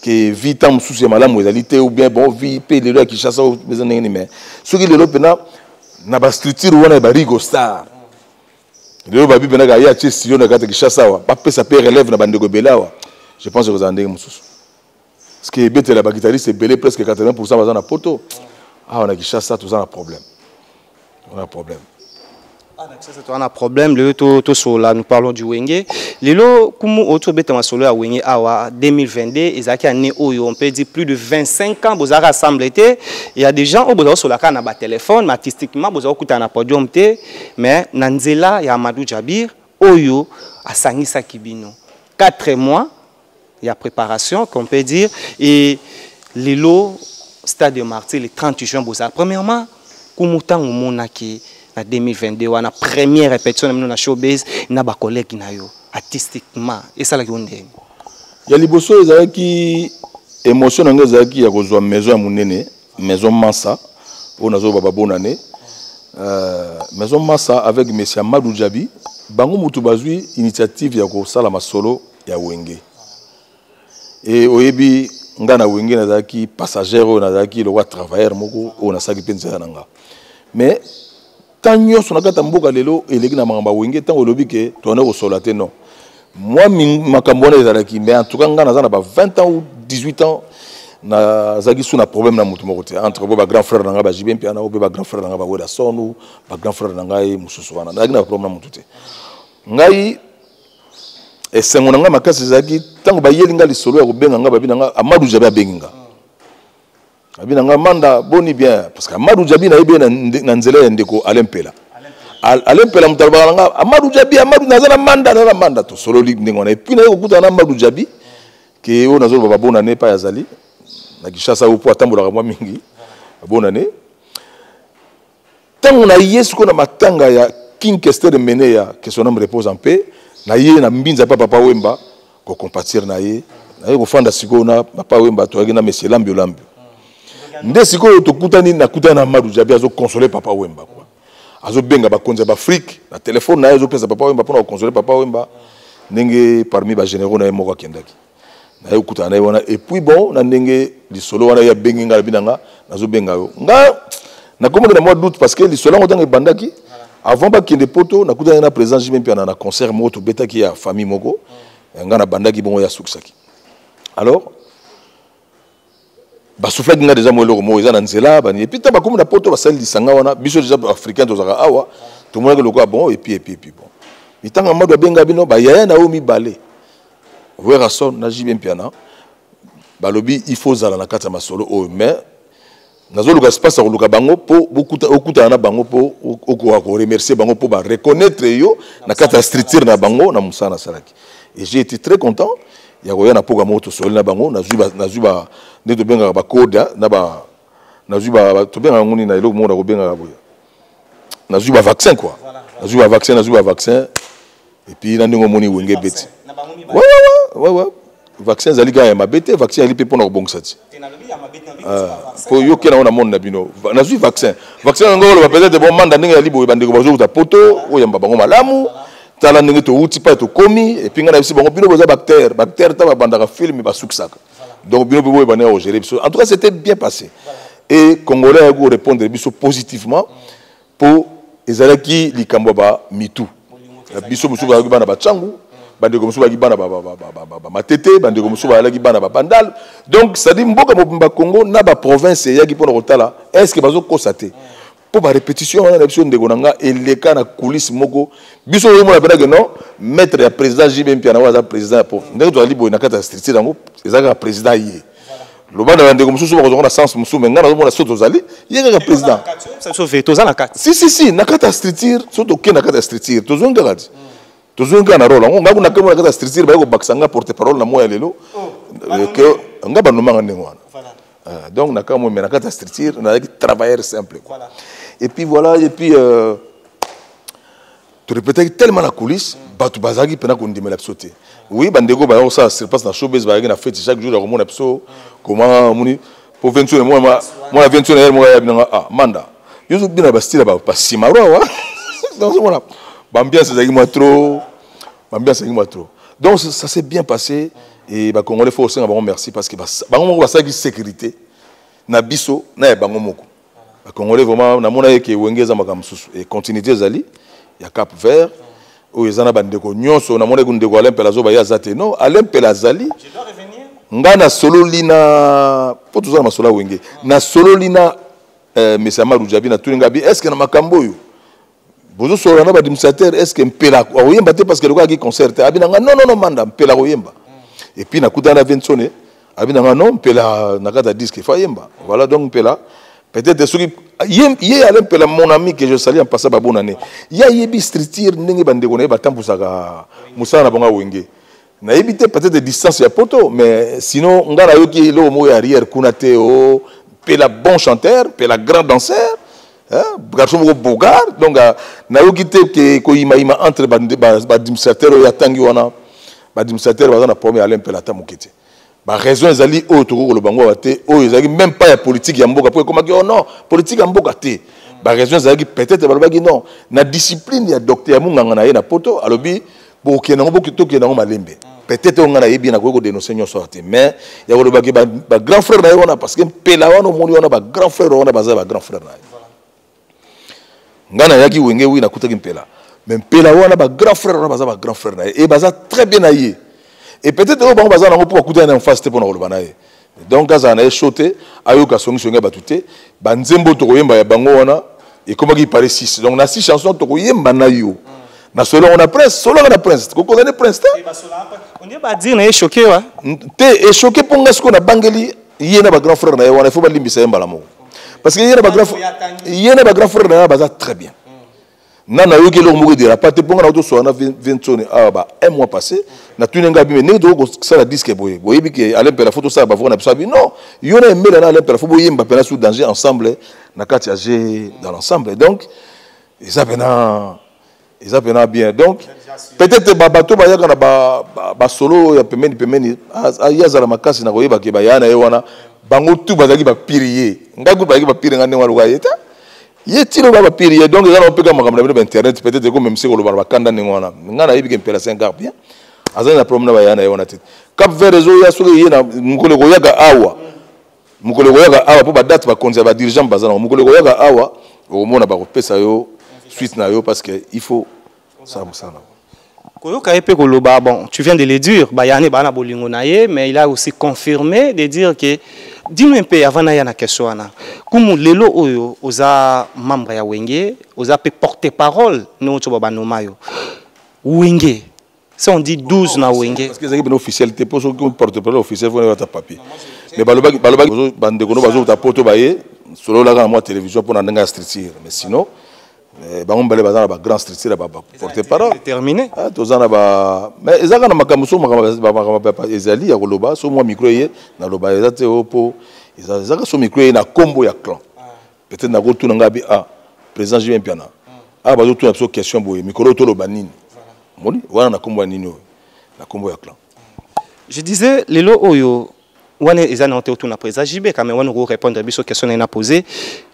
ke vie ntango mosusu ya malamu ezali te, ou bien bon, vie mpe lelo ya Kinshasa eza ndenge nini, mais soki lelo mpena na bastructure wana ya barigo star lelo babi mpena kaka ye atie studio na kati ya Kinshasa awa, bapesa mpe relève na bandeko ebele awa, je pense kozala ndenge mosusu, parce que ebetela baguitariste ebele, presque 80 baza na poto. Awa na Kinshasa toza na problème, on a problème. Ça, c'est un problème. Le to to sola, nous parlons du Wenge. Lelo kumu oto beta masolo ya Wenge awa 2022 ezaki année oyo on peut dire plus de 25 ans bozara assemblé te. Il y a des gens oyo bozara solaka na ba téléphone, mais artistiquement bozara kuta na podium te, mais na nzela ya Amadou Jabir oyo asangisaki bino 4 mois ya préparation qu'on peut dire, et lelo stade de Martyrs le 30 juin bozara. Premièrement, kumu ntango omonaki na 2022 wana première répétition na bino na showbase na bacollègue na yo, artistiquement esalaki yo ndenge? Ya liboso ezalaki émotion na ngai, ezalaki ya kozwa maison ya monene, maison Mansa oyo nazoloba babonane, maison Massa avec monsieur Amadou Djabi. Bango motu bazwi initiative ya kosala masolo ya Wenge. E oyebi nga na Wenge nazalaki passager, oyo nazalaki lokwa travailleur moko oyo nasalaki mpe nzela na nga, mais tant nyonso na kati ya mboka lelo eleki na makambo ya Wenge. Ntango olobi ke toyanda kosola te, non, mwa makambo wana ezalaki, mais en tout cas nga naza na ba 20 ans ou 18 ans, nazalaki su na problème na motu moko te entre bo bagrand frère na ngai baJB Mpiana o mpe bagrand frère na ngai bawela sonu, bagrand frère na ngai mosusu wana, nazalaki na problème na motu te. Ngai esengo na ngai makasi ezalaki ntango bayeli ngai lisolo ya kobenga ngai, babi na ngai Amadou Jabi abengi nga, abi na ngai: "Manda, boni bien?" Parce que Amadou Jabi nayebi ye na nzela ya ndeko Alain Mpela. Alain Mpela moto alobaka na nga Amadou Jabi, Amadou, naza na Manda, naza na Manda. Tosololi ndenge wana, et puis naye kokutana na Amadou Jabi ke oyo nazoloba babonane epai azali na Kinshasa oyo, mpo atambolaka mwa mingi. Babonane ntango na ye sikoyo na matanga ya King Kester Emeneya, que son âme repose en paix. Na ye na mbinza pa Papa Wemba kocompatir na ye, naye kofanda sikoyo na Papa Wemba, toyaki na monsieur Lambio Lambio. Nde sikoyo tokutani, nakutani na Amadou Jabi azoconsoler Papa Wemba quoi, azobenga bakonzi ya baafrike na telefone na ye, azopesa Papa Wemba mpona koconsoler Papa Wemba ndenge parmi bagénéraux na ye moko akendaki. Naye kokutana na ye wana, et puis bon, na ndenge lisolo wana ye abengi ngai, alobi na nga: "Nazobenga yo." Nga nakomaki na mwa doute, parce que lisolo yango ntango ebandaki avant bakende poto, nakutani na président JB Mpiana na concert moko tobetaki ya famille moko. Ngai nabandaki bongo, ye asukisaki. Alors basoufflaki nga déjà mwa eloko moko eza na nzela bani. Et puis ntango bakomi na Poto, basali lisanga wana. Biso déjà Africain tozalaka awa, tomonaki lokola bon. Et puis bon, ntango Amadu abenga bino bayaya na oyo mibale, Werrason na JB Mpiana, balobi il faut ozala na kati ya masolo oyo, mais nazoluka espace ya koluka bango mpo okutana na bango, mpo okoka koremercier bango mpo bareconnaître yo na kati ya structure na bango na mosala nasalaki. Et j'ai été très content ya koya na mpoka moko, tosoli na bango, nazwi ba nde tobengaka bakoda na ba nazwi ba tobengaka yango nini na eloko moko na kobengaka boye, nazwi bavaccin quoi, nazwi bavaccin, nazwi bavaccin. Et puis na ndenge omoni Wenge ebeti, ouais, vaccin ezali kaka ya mabe te, vaccin ezali mpe mpona kobongisa ti po yoke nango na monde na bino. Nazwi vaccin, vaccin yango oloba peut-être bon manda ndenge yali boye, bandeko bazokuta Poto, oyamba bango malamu. Tala ndenge towuti pa tokomi. Et puis ngai nayebisi bango: bino boza baacteur, baacteur ta babandaka film, basukisaka. Donc bino mpe boyeba ndenge kogérer biso. En tout cas, c'était bien passé et Congolais ayaki korépondre biso positivement, mpo ezalaki likambo ya bamitu. Biso mosusu bazalaki bana bacangu, bandeko mosusu bazalaki bana Bamatete, bandeko mosusu bazalaki bana Babandal. Donc c'est-à-dire mboka mobimba Congo na baprovince eyaki mpona kotala est ce que bazokosa te, mpo barépétition wana na biso, ndeko na nga, eleka na coulisse moko. Biso oyomona mpenake non, maître ya président JB Mpiana oyo aza président ya po ndenge tozali boye na kati ya structure yango, eza kaka président ye. Loba na bandeko mosusu bakozonga na sens mosusu, mais ngai nazomona so tozali ye kaka président. Toza na kati. Si, si, si, na kati ya structure, so toke na kati ya structure, tozongi kaka ti tozongi kaka na role yango. Ngai kuna kemo na kati ya structure, baye kobakisa nga porte parole na moya lelo nga banomanga ndenge wana. Donc na kamwe, mais na kati ya structure nazalaki travailleur simple quoi. Et puis voilà, et puis torépétaki tellement na coulisse, bato bazalaki mpena kondimela biso te. Oui, bandeko bazalaki kosala sur place na showbase, bazalaki na fête chaque jour ya komona biso comment omoni po ventune mwana ventune ye moko ayabi nanga: ah manda, yo ozobina bastyle ya basimaro awa. Nazomona baambiance ezalaki mwa trop, baambiance ezalaki mwa trop. Donc ça s'est bien passé et Bacongolais, faut osenga bango merci, parce que bango moko basalaki sécurité na biso na ya bango moko. Bacongolais vraiment, namona ye ke Wenge eza makambo mosusu et continuité ezali ya Cap Vert oyo eza na bandeko nyonso. Namonaki ndeko Alain Mpela azoba, ye aza te. Non, Alain Mpela azali. Ngai nasololi na mpo toza na masolo ya Wenge, nasololi na monsieur Amadou Djabi, natuni ngai bi est ce que na makambo oyo bozosolola na baadministrateur, est ce que Mpela akoyemba te? Parce que lokola concert te, abi na nga: non, non, non, manda, Mpela akoyemba. Et puis nakutana na Vensone, abi na nga: non, Mpela na kati ya disque faut ayemba. Voilà, donc Mpela peut-être soki ye Alain Mpela, mon ami que je salue en passant, babonne année, ye ayebi structure ndenge bandeko na ye batambusaka mosala na bango ya Wenge. Nayebi te, peut-être distance ya Poto, mais sinon ngai nayoki eloko moko ya arrière kuna te. O Mpela, bon chanteur, Mpela grand danseur, hein, garçon moko bogar. Donc nayoki te ke koyimayima entre baadministrateur oyo atangi wana. Baadministrateur baza na problème ya Alain Mpela ata moke te. Baraison ezali oyo tokoki koloba ngo awa te, oyo ezalaki même pas ya politique ya mboka, mpo ekomaki: oh non, politique ya mboka te. Baraison ezalaki peut-être balobaki non, na discipline ya docteur ya monganga na ye na Poto, alobi bokokende yango, tokende yango malembe. Peut-être oyo ngai nayebi, nakoki kodénonce nyonso awa te, mais ya kolobaki bagrand frère na ye wana, parce que Mpela wana omoni wana, bagrand frère wana baza bagrand frère na ye. Ngai nayaki Wenge, wi, nakutaki Mpela, mais Mpela wana, bagrand frère wana baza bagrand frère na ye e baza très bien na ye. Et peut-être oyo bango baza nango mpo bakutani na face te mpo na koloba na ye. Donc azala na ye chaud te, ayoka songisongi ya bato te. Banzembo tokoyemba ya bango wana ekomaki pare 6, donc na 6 chanson tokoyemba na yo na solo yango na Prince, solo yango na Prince, kokondane Prince te. On badire na ye choqué wa. Te, echoqué mpo ngai sikoyo nabangeli ye na bagrand frère na ye wana, il faut balimbisa ye mbala moko, parce que ye na bagrand frère na ye baza très bien. Nga nayoki eloko moko edérapa te, mpo nga nakotosola na Vensone awa ba un mois passé, natuni ngai bime ndenge tokoki kosala disque boye, boyebi ke Alain Mpela faut tosala bavoix na biso. Abi non, yo na Emela na Alain Mpela faut boyemba mpena sous danger ensemble na kati ya g dans l'ensemble. Donc eza mpena bien. Donc peut-être bato bayaka na basolo ya pembeni pembeni, ye azala makasi na koyeba ke baya na ye wana, bango tu bazalaki bapire ye, ngai kutu bazalaki bapire ngai ndenge wana ye te, ye tino ba bapire ye. Donc eza na opeka makambo na bino bainternet, peut-être ekomemisi koloba na bakanda ndenge wana. Ngai nayebi ke Mpela 5 bien, azali na problème na baya na ye wana te. Cap Vert ezoya, soki ye na mokolo ekoyaka awa, mokolo ekoyaka awa, mpo badate bakonzi ya badirigeant baza nango, mokolo ekoyaka awa okomona bakopesa yo suite na yo, parce que il faut sala mosala nango. Koyoka ye mpe koloba, bon, tu viens de le dire, bayane baa na bolingo na ye, mais il a aussi confirmé de dire que, dis-nous un peu avant naya na question wana, kumu lelo oyo oza membre ya Wenge, oza mpe porte-parole ndenge oyo banoma yo Wenge, si on dit 12 na Wenge. Parce que ezalaki bino officiel te, mpo soki porte-parole officiel fo ata papier. Mais balobaki balobaki bandeko no bazouta poto baye sololaka na mwa télévision mpo na ndenge ya structure, mais sinon bango mibale baza na bagrand structure ya baporte parole. Terminé. Ah, toza na ba, mais eza kaka na makambo so makambo ezali ya koloba so mwa micro eye naloba eza te oyo mpo eza kaka so micro eye na nkombo ya clan. Peut-être nakotuna ngai bi ah président JB Mpiana, ah bazotuna biso question boye, mikolo oyo toloba nini, omoni wana na nkombo ya nini oyo na nkombo ya clan. Je disais lelo oyo wana eza na te otuna président JB quand même wana oko répondre biso question na ye na posé.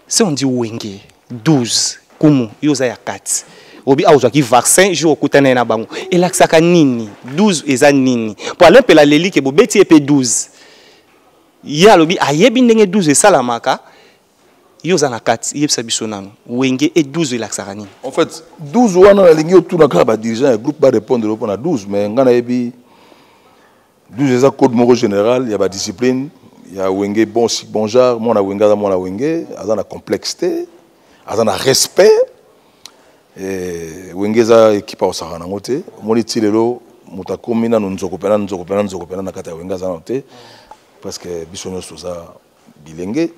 Si on dit Wenge 12, kumu yo oza ya 4, obi awa ozwaki vaccin jour okutana ye na bango, elakisaka nini 12 eza nini? Po Alain Mpela aleli ke bobeti ye mpe 12, ye alobi ayebi ndenge 12 esalamaka, yo oza na kati, yebisa biso nano Wenge e 12 elakisaka nini? En fait 12 wana nalingi otuna kaka badirigeant ya groupe barépondre yo mpona 12, mais ngai nayebi 12 eza code moko général ya badiscipline ya Wenge, bon bon genre mwana Wenge aza mwana Wenge, aza na complexe te, aza na respect. Wenge eza équipe akosaka nango te. Omoni ti lelo moto akomi nanu nzoko mpena nzoko mpena nzoko mpena na kati ya Wenge aza nano te, parce que biso nyonso toza bilenge.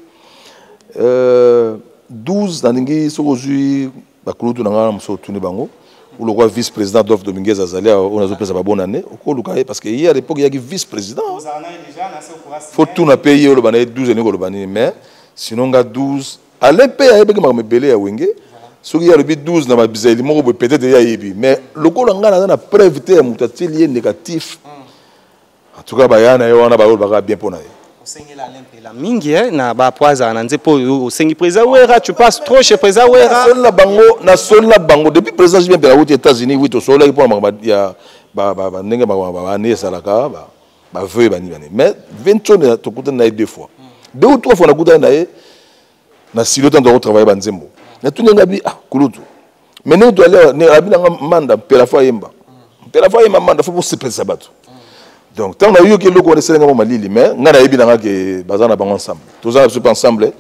12 nalingi soki ozwi bakulutu na ngai na mosusu otuni bango, olokwa vice président Adolphe Dominguez azali awa oyo nazopesa babonne année, okoluka ye parce que ye à l'époque eyaki vice président, faut tuna mpe ye oloba na ye 12 elingi koloba nini. Mais sinon nga 12 Alain mpe ayebaki makambo ebele ya Wenge, soki ye alobi 12 na babizali moko boye, peut-être ye ayebi, mais lokola ngai naza na preuve te ya moto atieli ye négatif, en tout cas baya na ye wana bayolobaka bien mpo na ye. Osengela Alain Mpela mingi na bapo azala na nze mpo oyo osengi président Wera, tu passes trop chez président Wera. Nasolola bango, nasolola bango depuis président JB Mpela wuti États-Unis, oui, tosololaki mpona makambo ya ndenge makambo bane ezalaka baveu bani bani, mais Ventone tokutani na ye deux fois, deux ou trois fois nakutani na ye na studio ntango tokotravaille banzembo, natuni nga bi ah kulutu, mais ndenge toali abi nanga manda Mpela fo ayemba, Mpela fo ayemba, manda fo bosepelisa bato. Donc ntango nayoki eloko wana esalenga mwa malili, mais ngai nayebi nanga ke baza na bango ensemble, toza na biso mpe ensemble.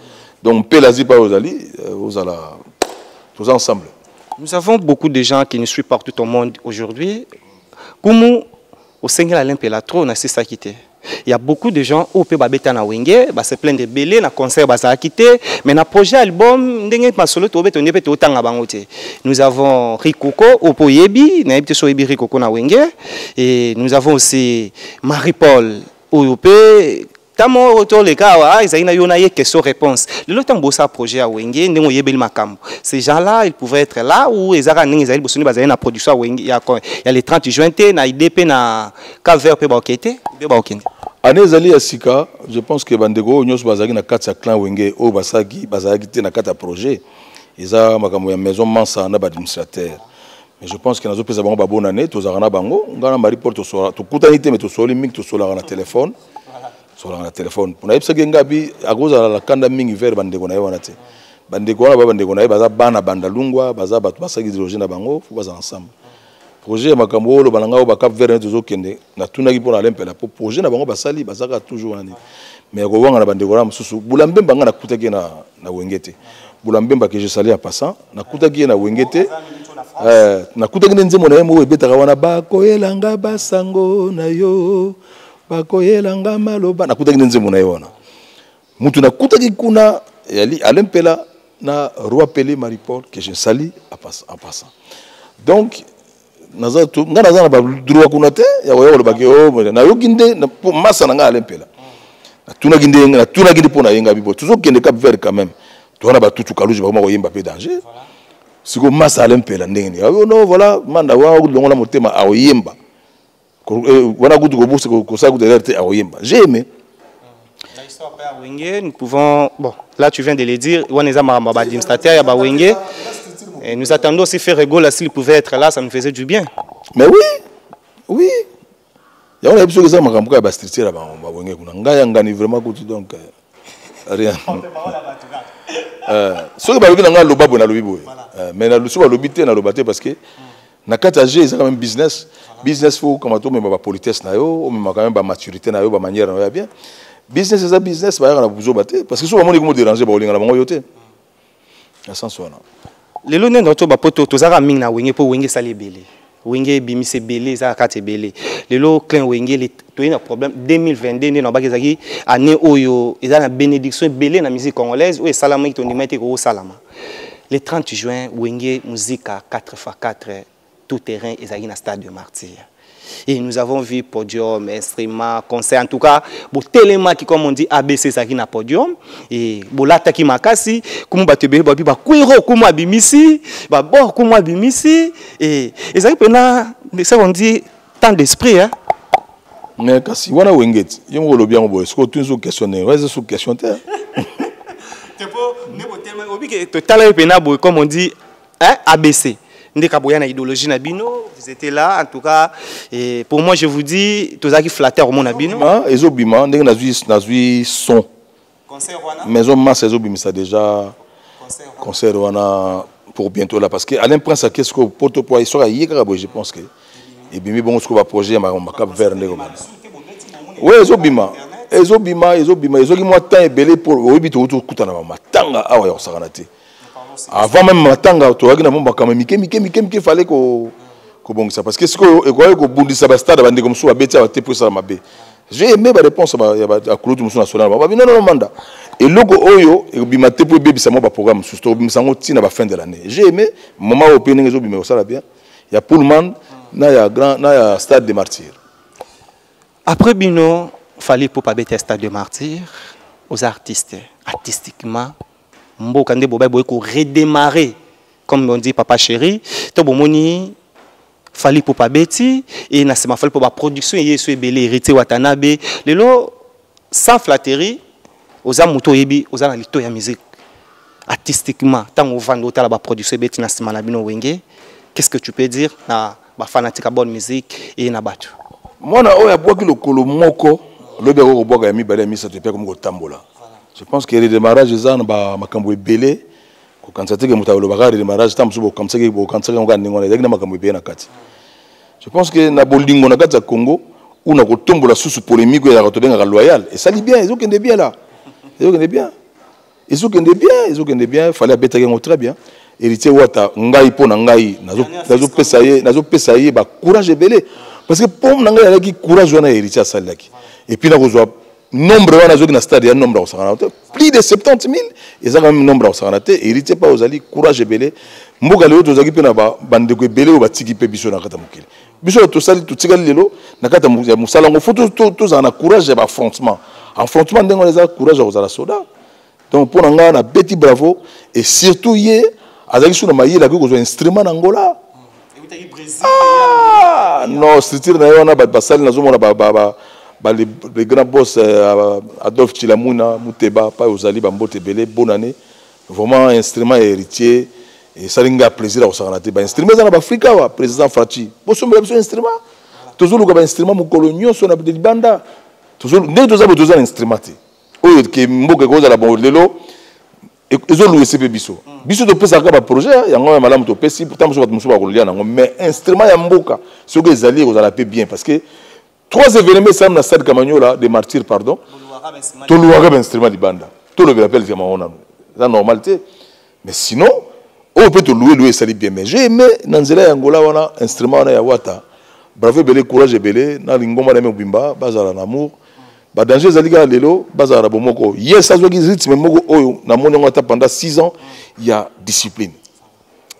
Donc Mpela azi mpa ozali ozala toza ensemble. Nous avons beaucoup de gens qui nous suivent partout au monde aujourd'hui. Kumu osengela Alain Mpela trop na sisaki te. Il y a beaucoup de gens oyo mpe babeta na Wenge, ba se plaindre ebele na concert bazalaki te, mais na projet album ndenge masolo tobeta nde mpe totanga bango te. Nous avons Rikoko oyo mpe oyebi, nayebi te so oyebi Rikoko na Wenge, et nous avons aussi Marie-Paul oyo mpe ntango oyo toleka awa ezalaki na yo na ye question réponse. Lelo ntango bosala projet ya Wenge ndenge oyebeli makambo, ces gens là ils pouvaient être là ou ezalaka ndenge ezali bosoni bazali na production ya Wenge ya le 30 juin te na idée mpe na Cap Vert mpe baokende te mpe baokende. Année ezali ya sika, je pense que bandeko oyo nyonso bazalaki na kati ya clan Wenge oyo basalaki bazalaki te na kati ya projet, eza makambo ya maison Mansa na baadministrateur, mais je pense que nazopesa bango babonne année. Tozalaka na bango, ngai na Marie Paul tokutani te, mais tosoli mingi, tosolaka na téléphone, tosolaka na téléphone. Mpona yebisaki ngai bi akozala na kanda mingi vers bandeko na ye wana te. Bandeko wana ba bandeko na ye baza bana bandalungwa, baza bato basalaki idéologie na bango, fo bazala ensemble. Projet ya makambo oyo oloba na ngai oyo bacap vert neti tozokende, natunaki mpona Alain Mpela po projet na bango basali bazalaka toujours wana nini, mais kowanga na bandeko na mosusu. Bula Mbemba ngai nakutaki ye na Wenge te. Bula Mbemba que je salue en passant, nakutaki ye na Wenge te. Nakutaki nde nzembo na ye moko ebetaka wana bakoyelanga basango na yo bakoyelanga maloba, nakutaki nde nzembo na ye wana. Mutu nakutaki kuna yali Alain Mpela na Roi Pelé Marie Paul que je salue en passant. Donc naza to nga naza na ba droit kuna te ya koya koloba ke oh nayoki nde po masa na nga Alain Mpela, natunaki nde natunaki nde mpo na ye nga bibo tozokende Cap Vert quand même, toza na batutu kaluji bakoma koyemba mpe danger. Sikoyo masa Alain Mpela ndenge nini? Oh non, voilà manda wana longola motema akoyemba wana kutu kobusa kosala kutu erreur te akoyemba, j'ai aimé. La histoire ya Wenge, nous pouvons, bon, là tu viens de le dire, wana eza makambo ya baadministrateur ya bawenge. Et nous attendons aussi Ferre Gola, s'il pouvait être là, ça nous faisait du bien. Mais oui, oui. Yango nayebi soki eza makambo kaka ya bastructure ya bawenge kuna, ngai ya ngani vraiment kutu donc rien. Soki balobi na ngai aloba boye, nalobi boye, mais soki balobi te naloba te parce que Na kati ya jeu eza quand même business. Business faut okamata omema ba politesse na yo, omema quand même ba maturité na yo, ba manière na yo ya bien. Business eza business, bayaka na buzoba te parce que soki bamoni ekomo déranger bakolinga na bango yo te. Na sens wana. Lelo nde ndoto ba poto tozaka mingi na Wenge po Wenge esali ebele. Wenge ebimisi ebele eza kati ebele. Lelo clan Wenge toye na problème 2022 nde nabaki ezalaki année oyo eza na bénédiction ebele na musique congolaise oyo esalamaki tondima ete ekosalama. Le 30 juin Wenge Musica 4x4 tout terrain ezalaki na stade de Martyrs. Et nous avons vu podium, instrument, concert. En tout cas, botelemaki comme on dit ABC ezalaki na podium et bolataki makasi kumu bato ebele babi bakwiro kumu abimisi babor kumu abimisi et ezalaki mpena ça on dit temps d'esprit hein. Mais kasi wana wenge ti yo moko olobi yango boye sikoyo otuni so question ndenge wana eza so question te. Te po nde botelema obike totala ye mpena boye comme on dit hein, ABC nde kaboya na idéologie na bino, vous étiez là en tout cas. Et pour moi je vous dis tozalaki flatteur omona bino. Ezobima ndenge nazwi son concert wana maison masse ezobimisa déjà concert wana pour bientôt là parce que Alain Prince akei sikoyo poto po soki aye kaka boye je pense que ebimi bongo sikoyo baprojet ya makambo Cap Vert ndenge obanda. Oui, ezobima ezobima ezobima ezoki mwa temps ebele po oyebi tokuti okutana bamatanga awa ya kosakana te. Avant même matanga toyaki na mwa makambo mike mike mike mike fallait kobongisa parce que sikoyo ekoki kobundisa bastade bandeko mosusu babeti awa te po esala mabe. J'ai aimé ba réponse ya ba kulutu mosusu national babi non non manda eloko oyo ekobima te po ebebisa mwa baprogramme mosusu tokobimisa yango ntina ba fin de l'année. J'ai aimé moment oyo mpe ndenge ezobima ekosala bien ya Pullman na ya grand na ya stade de Martyrs. Après bino fallait pour pas beta stade de Martyrs aux artistes artistiquement mboka nde bobai boye ko redémarrer comme on dit papa chéri to bomoni Fally Ipupa beti et na sema Fally Ipupa production yesu ebele héritier Watanabe lelo sans flatterie oza moto oyebi oza na lito ya musique artistiquement tango ovanda otala ba production ebeti na sima na bino Wenge, qu'est-ce que tu peux dire na ba fanatique ya bonne musique et na bato? Mwana oyo abwaki lokolo moko lobi akoki kobwaka ya mibale ya misato epe akomi kotambola. Je pense que redémarrage eza na ba makambo ebele kokanisa te ke moto alobaka redémarrage ntango mosusu bokanisaki bokanisaki yango kaka ndenge wana ezalaki na makambo ebele na kati. Je pense que na bolingo na kati ya Congo ou na kotombola susu polémique oyo ezalaka tobengaka loyal esali bien, ezokende bien là, ezokende bien, ezokende bien, ezokende bien. Fallait abetaki yango très bien. Héritier Wata ngai mpo na ngai nazopesa ye ba courage ebele parce que mpo na ngai azalaki courage wana héritier asalelaki et puis nakozwa nombre wana azoki na stade ya nombre akosakana te plus de 70 000 eza quand même nombre akosakana te. Héritier pa ozali courage ebele. Mboka lelo tozalaki mpe na bandeko ebele oyo batiki mpe biso na kati ya mokili. Biso tosali totikali lelo na kati ya mosala yango fo tozala na courage ya baaffrontement affrontement ndenge wana eza courage ya kozala soda. Donc mpo na ngai nabeti bravo et surtout ye azalaki su na mayele akoki kozwa instrument na Angola. Ah, non, structure na ye wana bato basali nazomona les grands boss Adolphe Chilamuna Muteba pa ozali bambote ebele bonne année. Vraiment instrument ya héritier esali nga plaisir ya kosakana te. Bainstrument eza na baafrika awa président Faci bosombela biso instrument tozoluka bainstrument mokolo nyonso na libanda ndenge toza boye toza na instrument te oyo ke mboka ekozala bon lelo ezoluwese mpe biso biso topesaka baprojet yango ya malamu topesi pourtant mosusu bato mosusu bakolia nango mais instrument ya mboka soki ezali ekozala mpe bien parce que trois événements esalami na stade Kamanyola de Martyrs pardon toluwaka bainstrument libanda tolobela mpe likambo yango nanu eza normal te mais sinon oyo mpe toluwe luwe esali bien. Mais j'ai aimé na nzela ya Angola wana instrument wana ya Wata bravo ebele courage ebele na lingomba na ye mobimba bazala na amour badanger ezali kaka lelo bazala na bomoko. Yes azwaki rythme moko oyo namoni yango ata pendant 6 ans ya discipline.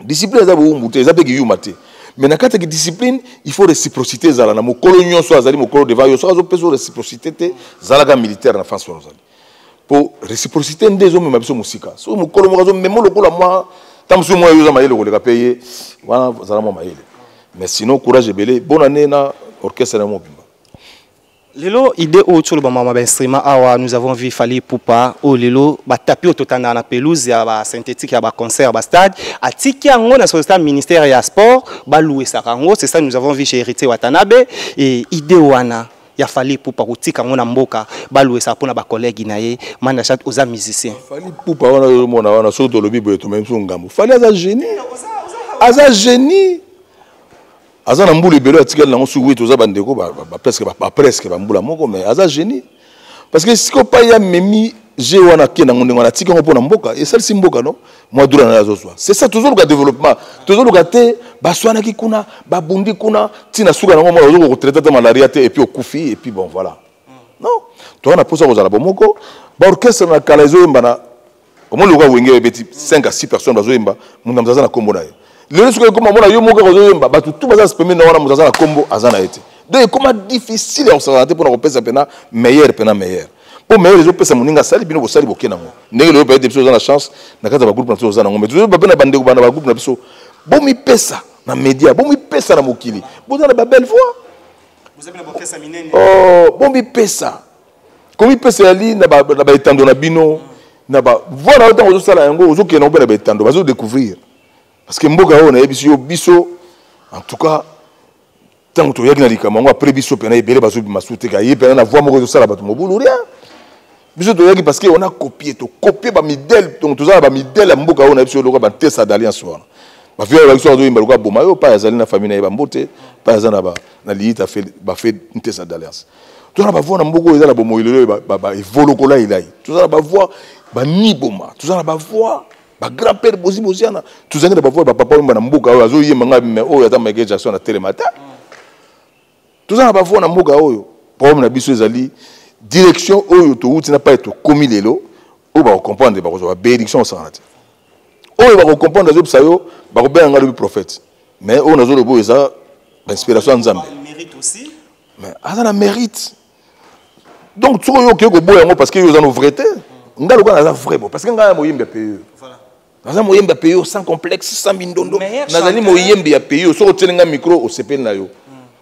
Discipline eza bowumbu te eza mpe kiyuma te mais na kati ya discipline il faut réciprocité ezala na mokolo nyonso azali mokolo devant yo soki azopesa réciprocité te zalaka militaire na France wana ozali po réciprocité nde ezomema biso mosika soki mokolo moko azomema lokola mwa ntango mosusu mwa yo oza mayele koleka mpe ye wana azala mwa mayele mais sinon courage ebele bonne année na orchestre na mobimba. Lelo idée oyo toloba mama ba instrument awa nous avons vu Fally Ipupa oyo lelo ba tapis oyo totandaka na pelouse ya ba synthétique ya ba concert ba stade atiki yango na société ministère ya sport balouesaka yango. C'est ça, nous avons vu chez Héritier Watanabe et idée wana ya Fally Ipupa kotika yango na mboka balouesaka mpona ba collègue na ye Manda Chat oza musicien. Fally Ipupa wana ozomona wana soki tolobi boye tomemi biso ngambo. Fally aza génie, aza génie. Aza na mbula ebele atikali nango soki oui toza bandeko bapresque bapresque bambula moko, mais aza génie parce que sikoyo pai ya memi je wana ake nango ndenge wana atiki yango mpo na mboka esalisi mboka no mwa dura na ye azozwa. C'est ça tozoluka, développement tozoluka te. Baswanaki kuna, babundi kuna, ntina suka nango mwana ozokoka kotraite ata malaria te et puis okufi et puis bon, voilà. Non, toza na mposa kozala bomoko. Baorchestre na kala ezoyemba na omoni lokola Wenge ebeti 5 à 6 personnes bazoyemba, moto na moto aza na nkombo na ye. Lelo soki ekoma mona yo moko kaka ozoyemba, bato tu baza pembeni na wana, moto aza na nkombo aza na ye te. Donc ekoma difficile ya kosakana te mpona kopesa mpena meilleur, mpena meilleur, mpo meilleur ezopesa moninga asali, bino bosali boke nango ndenge lelo. Peut-être biso oza na chance na kati ya bagroupe na biso oza nango, mais tozoyeba mpe na bandeko bana bagroupe na biso, bomipesa na média, bomipesa na mokili, boza na babelle voix. Oh, bomipesa, komipesa yali na baetando na bino na ba voix na yo. Ntango ozosala yango, ozokende yango mpe na baetando, bazodécouvrir, parce que mboka oyo nayebisi yo, biso en tout cas, ntango toyaki na likambo yango, après biso mpena ebele bazobima su te. Ka ye mpena na voix moko ezosala bato mobulu, rien. Biso toyaki parce que on a copié, tokopie bamidele. Donc toza na bamidele ya mboka oyo na biso, lokola bantesa d'alliance wana, bafia na biso azoyimba lokola boma yo. Pai azali na famille na ye, bambote pai aza na liyita bafe ntesa d'alliance. Toza na bavoix na mboka oyo eza na bomoi lelo, baevolokola elai. Toza na bavoix baniboma, toza na bavoix bagrand père Bozi Boziana, tozangi na bavoix bapapa oyemba na mboka oyo azoyemba ngai, me oyo ata Michael Jackson atelema te. Toza na bavoix na mboka oyo. Problème na biso ezali direction oyo towuti na pai tokomi lelo. Oyo bakocomprendre bakozwa babénédiction osangana te. Oyo bakocomprendre, azobisa yo, bakobenga ngai lobi prophète, mais oyo nazoloba oyo eza bainspiration ya Nzambe, mais aza na mérite. Donc soki oyo okei koboya yango parce que yo oza no vrai te, ngai lokola naza vrai bo, parce que ngai ya moyembi ya pays, naza moyembi ya pays sans complexe, sans mindondo. Nazali moyembi ya pays. Soki otieli ngai micro, osepeli na yo,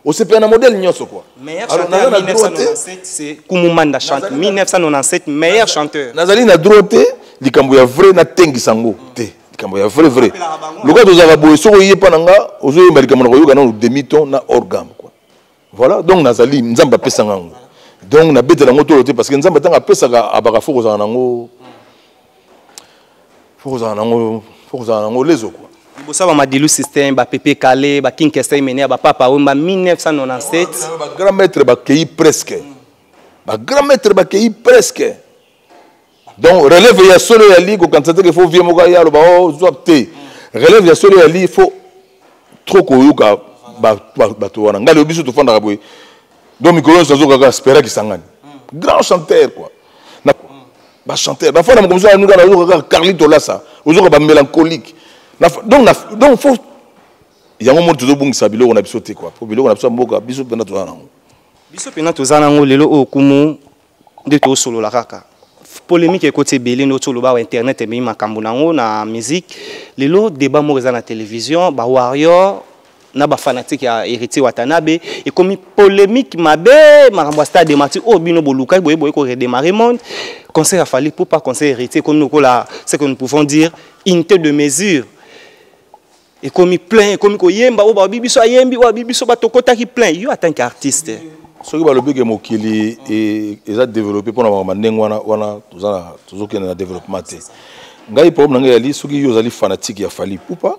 osepela na modèle nyonso quoi. Meilleur chanteur 1997, c'est Kumumanda chante 1997 meilleur chanteur. Nazali na droit te, likambo ya vrai natengisa yango te, likambo ya vrai vrai. Lokola tozalaka boye, soki oye mpa na nga ozoyemba likambo na koyoka nano demi ton na hors gamme quoi, voilà. Donc nazali, Nzambe apesanga yango, donc nabetela yango tolo te, parce que Nzambe ntango apesaka abaka, fo kozala nango, fo kozala nango, fo kozala nango lezo quoi. Liboso ya bamadilu système, bapepe kale, baking Kester Emeneya, bapapa Wemba 1997. Bagrand maître bakei presque, bagrand maître bakei presque. Donc relève ya solo ya li kokanisa te ke fo vie moko aya aloba o zwa te. Relève ya solo ya li, fo trop koyoka bato wana. Ngai lelo biso tofandaka boye, donc mikolo nyonso nazokaka Spera Kisangani, grand chanteur quoi. Na bachanteur bafanda mokomoso anuka, nazoka kaka Carlito Lasa, ozoka bamélancolique. Donc fo yango moni tozobungisa biloko na biso te quoi, po biloko na biso ya mboka, biso mpena toza nango. Biso mpena toza nango. Lelo oyo kumu nde tosolola kaka polémique ekoti ebele nde otoloba awa. Internet ememi makambo nango na musique. Lelo débat moko eza na télévision, bawarrior na bafanatique ya Héritier Watanabe, ekomi polémique mabe. Makambo ya stade Martyrs oyo bino bolukaki boye boye koredémarrer monde, concert ya Fally pour pas concert Héritier ekomi lokola ce que nous pouvons dire unité de mesure. Ekomi plein, ekomi koyemba oyo babi biso ayembi, oyo babi biso batokotaki plein. Yo en tant qu'artiste? Soki balobi ke mokili eza développé mpona makambo ndenge wana wana, tozokende na développement te. Ngai problème na ngai yali, soki yo ozali fanatique ya Fally Ipupa,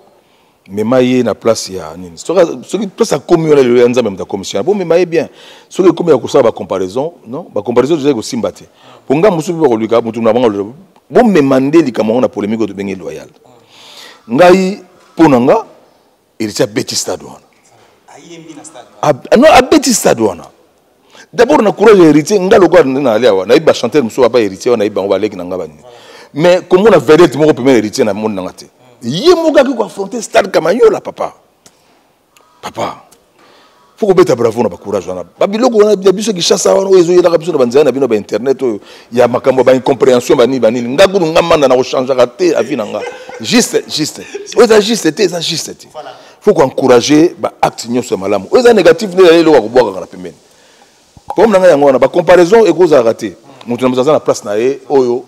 mema ye na place ya nini. Soki place akomi wana lelo ya Nzambe, moto akomisi bomema ye bien. Soki ekomi ya kosala bacomparaison, non, bacomparaison tozali kosimba te, po nga mosusu mpe bakolika motu na bango. Bomema nde likambo yango na polémique oyo tobenge loyal. Ngai mpo na nga, Héritier abeti stade wana. Non, abeti stade wana d'abord na courage ya Héritier. Nga lokola nde naali awa, nayebi bachanteur mosusu bapa Héritier wana, nayebi bango, baleki na nga banini, mais komona vedette moko pembeni Héritier na moni nanga te. Ye moko aki koaffronter stade Kamanyola. Papa, papa, fo kobeta bravo na bacourage wana. Babiloko wana ya biso Kinshasa wana oyo ezoyelaka biso na banzela na bino bainternet oyo ya makambo ya baincompréhension banini banini, nga kutu nga manda na kochangeaka te avis na nga. Juste, juste oyo eza juste te, eza juste te. Faut koencourager baacte nyonso ya malamu. Oyo eza négatif nde ezali eloko ya kobwakaka na pembeni. Problème na ngai yango wana, bacomparaison ekozalaka te. Moto na moto aza na place na ye, oyo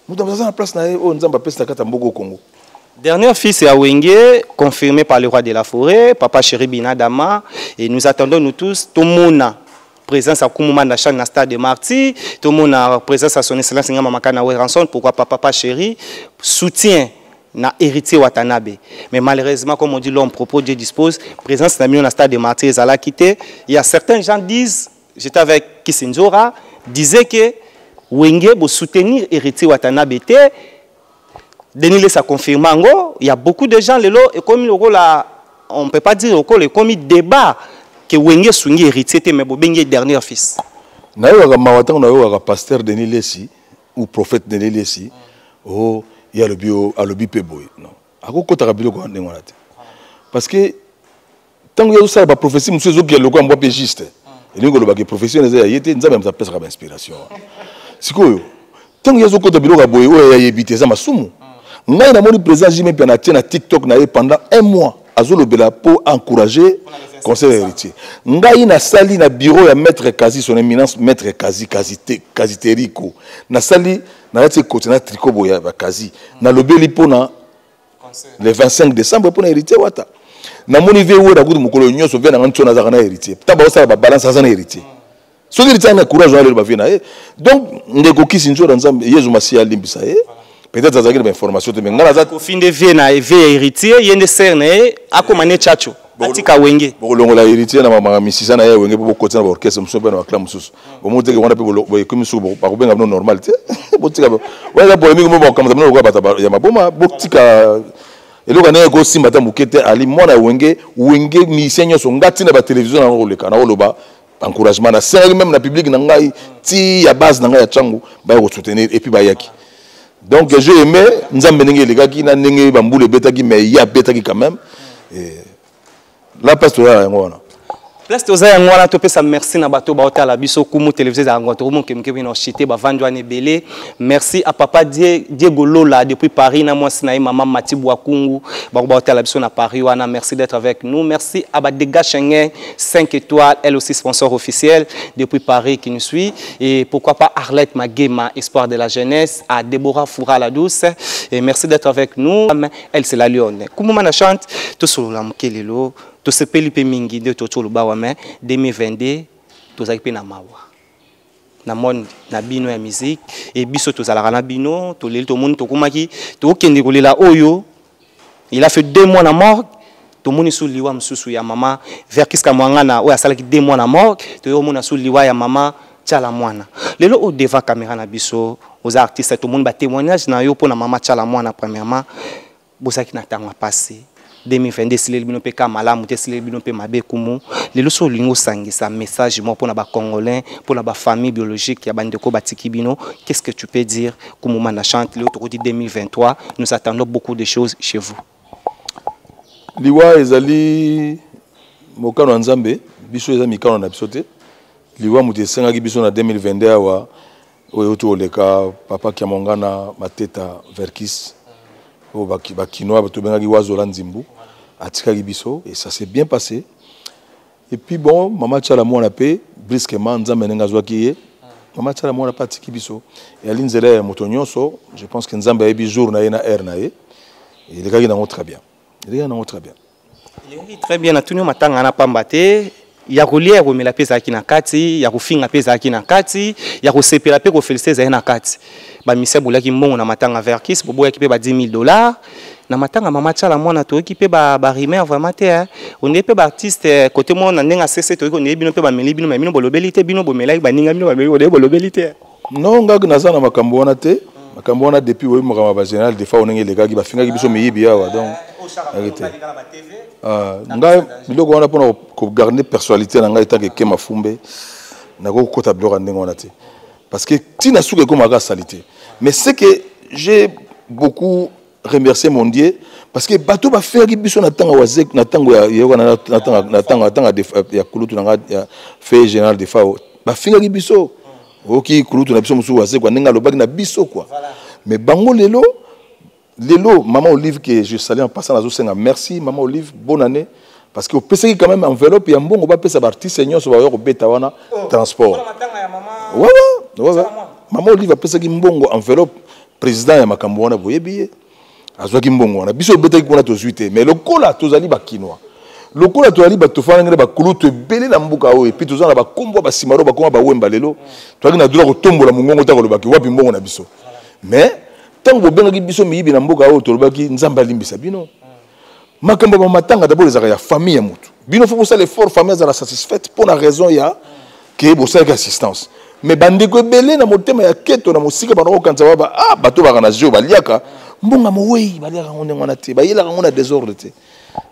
moto na moto aza na place na ye oyo Nzambe apesi na kati ya mboka Congo. Dernier fils à Wenge, confirmé par le roi de la forêt, Papa Chéri Binadama. Et nous attendons nous tous, tout le monde, présence à Koumouma Chan na stade de Martyrs, tout le monde présence à son excellence Ngama Makana Werrason, pourquoi pas Papa Chéri, soutien. Na Héritier Watanabe. Mais malheureusement, comme on dit, l'homme propos, Dieu dispose. Présence na bino na stade de Martyrs ezalaki te. Il y a certains gens disent, j'étais avec Kisinzora, disait que Wenge bo soutenir Héritier Watanabe te. Denis Lessa confirme yango. Il y a beaucoup de gens lelo ekomi lokola, on peut pas dire lokola ekomi débat que Wenge sungi Héritier te, mais bobengi dernier fils. Nayokaka mawa ntango nayokaka pasteur Denis Lessi ou prophète Denis Lessi, oh, ye alobi o, alobi mpe boye. Non, akokotaka biloko wana ndenge wana te, parce que ntango ye azosala baprophétie mosusu ezokela lokola mbwa mpe juste, elingi koloba ke prophétie wana eza ya ye te. Nzambe moto apesaka bainspiration wana. Sikoyo ntango ye azokota biloko ya boye oyo ayebi te, eza masumu. Ngai namoni président JB Mpiana atie na TikTok na ye pendant un mois azolobela mpo encourager conseil héritier. Ngai nasali na bureau ya maître Kazi, son éminence maître Kazi, Kazi te, Kazi Teriko, nasali nalati ekoti na tricot boye ya bakazi, nalobeli mpona le 25 décembre mpona héritier Wata. Namoni vie wera kutu mokolo nyonso vie nanga ntsona azalaka na héritier, ntango baosala babalance aza na héritier. Soki héritier na courage wana lelo bavie na ye. Donc ndeko Kisi Nzola, Nzambe Yezu Masiya alimbisa ye, peut-être azalaki na bainformation te, mais ngai naza Kofi nde vie na vie ya héritier, ye nde sere na ye akoma ne Tchatcho atika Wenge. Bokolongola héritier na mamaka misisa na ye Wenge mpo bokotisa na baorchestre mosusu mpe na baclan mosusu. Bomoni teke wana mpe ekomi suku bakobenga bino normal te. Botika wana eza polémique mo bakokamata bino lokola bato ya maboma. Botika eloko ya ndenge ekosimba ata moke te. Ali mwana ya Wenge, Wenge musicien nyonso, nga ntina batelevizio nango koleka nakoloba encouragement, nasengaki même na public na ngai ti ya base na ngai ya Ntango baya kosoutenir et puis bayaki. Donc j'ai aimé Nzambe ndenge elekaki na ndenge bambula ebetaki, mais ye abetaki quand même. Et la place toyala yango wana. Place toza yango wana, topesa merci na bato baotala biso. Kumu télévision ezala yango tokomokemike bino chite bavandi wana ebele. Merci à papa Diego Lola depuis Paris na mwasi na ye mama Mati Bwakungu, bango baotala biso na Paris wana. Merci d'être avec nous. Merci à Badega Schengen 5 étoiles, elle aussi sponsor officiel depuis Paris qui nous suit, et pourquoi pas Arlette Magema, espoir de la jeunesse, à Déborah Foura la douce, et merci d'être avec nous. Elle c'est la lionne. Kumu na chante tosolola moke lelo, tosepeli mpe mingi nde totoloba wa, mais 2022 tozalaki mpe na mawa na monde na bino ya musique e biso tozalaka na bino. Toleli, tomoni tokomaki tokokende kolela oyo il a fait 2 mois na morgue. Tomoni su liwa mosusu ya mama Verkiska Mwangana oyo asalaki 2 mois na morgue. Toyomona su liwa ya mama Tiala Mwana. Lelo oyo devant caméra na biso, oza artiste, tomoni batémoignage na yo mpona mama Tiala Mwana. Premièrement, bozalaki na ntango ya pasi. 2022 esileli bino mpe ka malamu te, esileli bino mpe mabe. Kumu, lelo so olingi osangisa message moko mpona bacongolais, mpona bafamille biologique ya bandeko batiki bino, qu'est-ce que tu peux dire, Kumu Mana Chante? Lelo tokoti 2023, nous attendons beaucoup de choses chez vous. Liwa ezali mokano ya Nzambe, biso eza mikano na biso te. Liwa moto esengaki biso na 2022 awa oyo euti koleka, papa Kiamongana Mateta Verkis, oyo bakinois tobengaki Wazola Nzimbu, atikaki biso et ça s'est bien passé. Et puis bon, mama Tiala Mwana mpe brusquement Nzambe ndenge azwaki ye, mama Tiala Mwana mpe atiki biso. Eyali nzela ya moto nyonso. Je pense que Nzambe ayebi jour na ye na heure na ye. Elekaki nango très bien, elekaki nango très bien. Elekaki très bien. Natuni yo matanga na pamba te. Ya kolia, ya komela mpe ezalaki na kati, ya kofinga mpe ezalaki na kati, ya kosepela mpe koféliciter ezalaki na kati. Bamisia boliaki mbongo na matanga Verkis, boboyaki mpe ba 10 000 $ na matanga mama Tiala Mwana. Toyoki mpe barumeur vraiment te ondeye mpe baartiste côté moko na ndenge asese. Toyoki ondeye bino mpe bameli bino, mais bino bolobeli te. Bino bomelaki, baninga bino bameli, ondeye bolobeli te. Non, ngaki naza na makambo wana te. Makambo wana depuis oyebi makambo ya bagénéral Defa ndenge elekaki, bafingaki biso miyibi awa. Donc naki te. Ngai biloko wana mpona kogarder personnalité na ngai tant que Kema Fumbe, nakoki kokota biloko ya ndenge wana te, parce que ntina suka ekomaka asali te. Mais ce que j'ai beaucoup remercié mon Dieu, parce que bato bafingaki biso na ntango wazek, na ntango ya yoka, na ntango ya kulutu na ngai ya fait général Defao, bafingaki biso. Oyoki kulutu na biso mosusu Wazekwa ndenge alobaki na biso quoi. Mais bango lelo lelo, maman Olive que je salue en passant, nazosenga merci maman Olive, bonne année, parce que opesaki quand même enveloppe ya mbongo bapesa baartiste nyonso baoya kobeta wana transport. Ouais, maman Olive apesaki mbongo, enveloppe. Président ya makambo wana boyebi ye, azwaki mbongo wana. Biso obetaki kuna tozwi te, mais lokola tozali bakinois, lokola tozali bato tofanaki na bakulutu ebele na mboka oyo, et puis toza na bakombo ya basimaro, bakoma bawemba lelo, tozalaki na droit kotombola mongongo ta kolobaki wapi mbongo na biso. Mais Ntango bobengaki biso miyibi na mboka oyo, tolobaki Nzambe alimbisa bino. Makambo ya bamatanga d'abord ezalaka ya famille ya motu. Bino faut bosala effort, famille azala satisfaite mpo na raison ya ke bosalaki assistance. Mais bandeko ebele na motema ya keto na mosika bana kokanisa baba ah, bato baka na zio baliaka mbonga mowei, baliaka yango ndenge wana te, bayelaka yango na désordre te.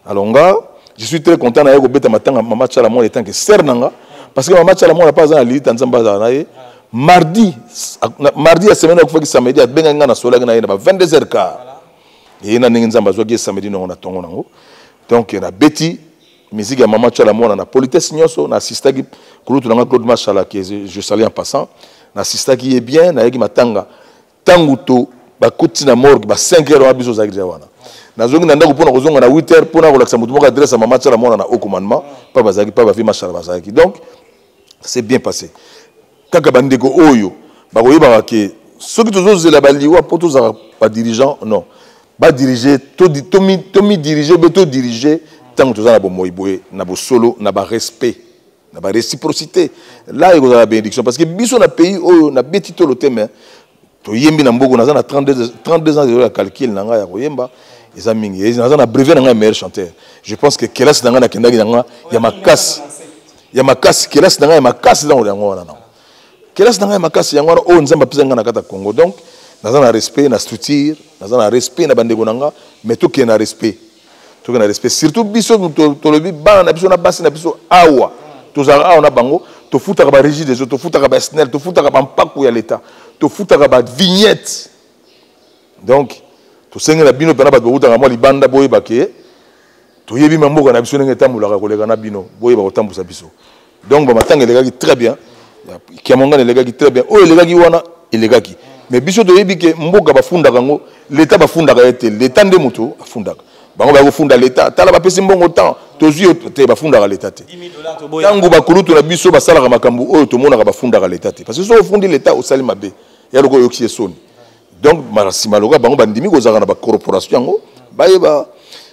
Alors nga, je suis très content na ye kobeta matanga mama Tshala Mwana etant que sœur na nga, parce que mama Tshala Mwana mpe aza na lilita, Nzambe azala na ye. Mardi, mardi ya semaine akufaki, samedi abengaki nga, nasolaki na ye na ba 22 heures quart. Ye na ndenge Nzambe azwaki ye samedi nango na ntongo nango. Donc nabeti musique ya mama Tshala Mwana na politesse nyonso, na assistaki kulutu na nga Claude Mashala, que je salue en passant. Na assistaki ye bien, nayaki matanga ntango to bakoti na morgue ba 5 heures wana, biso ozalaki deja wana. Nazongi na ndako mpona kozonga na 8 heures mpona kolakisa motu moko adresse ya mama Tshala Mwana na haut commandement mpa bazalaki, mpa bavi Mashala bazalaki. Donc c'est bien passé. Kaka bandeko oyo bakoyebaka ke soki tozozela baliwa mpo tozalaka badirigeant, non, badirige, tomidirige be todirige ntango toza na bomoi boye, na bosolo, na barespect, na baréciprocité. Là ekozala bénédiction, parce que biso na pays oyo nabeti tolo te, mais toyembi na mboka. Naza na 32, 32 ans ya calcul na ngai ya koyemba eza mingi. Naza na brevet na ngai ya meilleur chanteur. Je pense que kelasi na ngai nakendaki na ngai ya makasi, ya makasi, kelasi na ngai ya makasi ntango yango wana nango, kelasi na ngai ya makasi yango wana oyo Nzambe apesa ngai na kati ya Congo. Donc naza na respect na structure, naza na respect na bandeko na nga, mais tokende na respect, tokende na respect. Surtout biso tolobi bana na biso na basi na biso awa, tozalaka awa na bango, tofutaka barégie des eaux, tofutaka baSNEL, tofutaka bampaku ya l'État, tofutaka bavignette. Donc tosengela bino mpena bato bokutaka mwa libanda, boyeba ke toyebi ma mboka na biso ndenge etambolaka koleka na bino, boyeba kotambusa biso. Donc bamatanga elekaki très bien, Kiamongana elekaki très bien, oyo elekaki wana elekaki. Mais biso toyebi ke mboka bafundaka yango, l'État bafundaka ye te, l'État nde moto afundaka bango. Baya kofunda l'État, tala bapesi mbongo temps tozwi te, bafundaka l'État te. Ntango bakulutu na biso basalaka makambo oyo tomonaka, bafundaka l'État te, parce que soki ofundi l'État, osali mabe ya lokola oyoki ye soni. Donc nsima lokola bango bandimi kozalaka na bacorporation yango, bayeba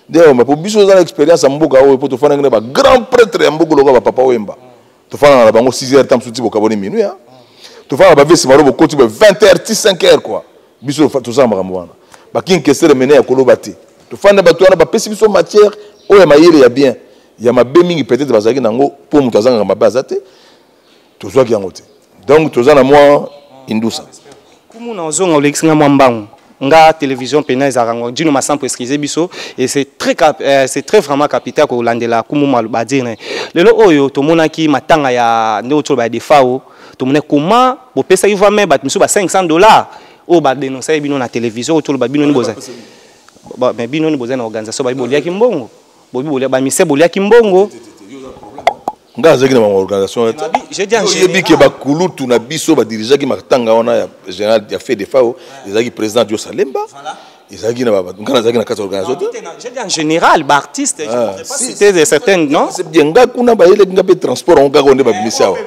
nde mpo biso oza na expérience ya mboka oyo, mpo tofandaki na bagrand prêtre ya mboka lokola bapapa Oyemba, tofandaka na bango 6 heures ta mosusu ti bokaboni minuit, ya tofandaka bavesi maro bokoti ba 20 heures ti 5 heures quoi. Biso tozala makambo wana, baking Kesere mene ya koloba te. Tofanda bato wana bapesi biso matière oyo ya mayele ya bien, ya mabe mingi peut-être bazalaki nango, mpo moto azangaka mabe aza te, tozwaki yango te. Donc toza na mwa indusa. Kumu na ozonga, olekisi nga mwa mbangu. Nga télévision pena ezalaka ngo Dino Masampo, excusez biso. Et c'est très vraiment capital kolandela kumu maloba dire. Lelo oyo tomonaki matanga ya nde otolo ba Defao, tomonaki comment bopesaki voix, mais bato misusu ba 500 $ oyo badénonçaki bino na télévision. Oyo toloba bino ni boza, mais bino ni boza na organisation, babi boliaki mbongo, bobi bolia bamise, boliaki mbongo. Nga azalaki na bango organisation. J'ai dit en Oyebi ke bakulutu na biso badirigeaki matanga wana ya général ya fait Defao, ezalaki président Dio Salemba, ezalaki na nga nazalaki na kati ya organisation te. J'ai dit en général baartiste, je ne voudrais pas citer de certaines non. C'est bien, nga kuna bayelaki nga mpe transport yango kaka nde babimisi awa.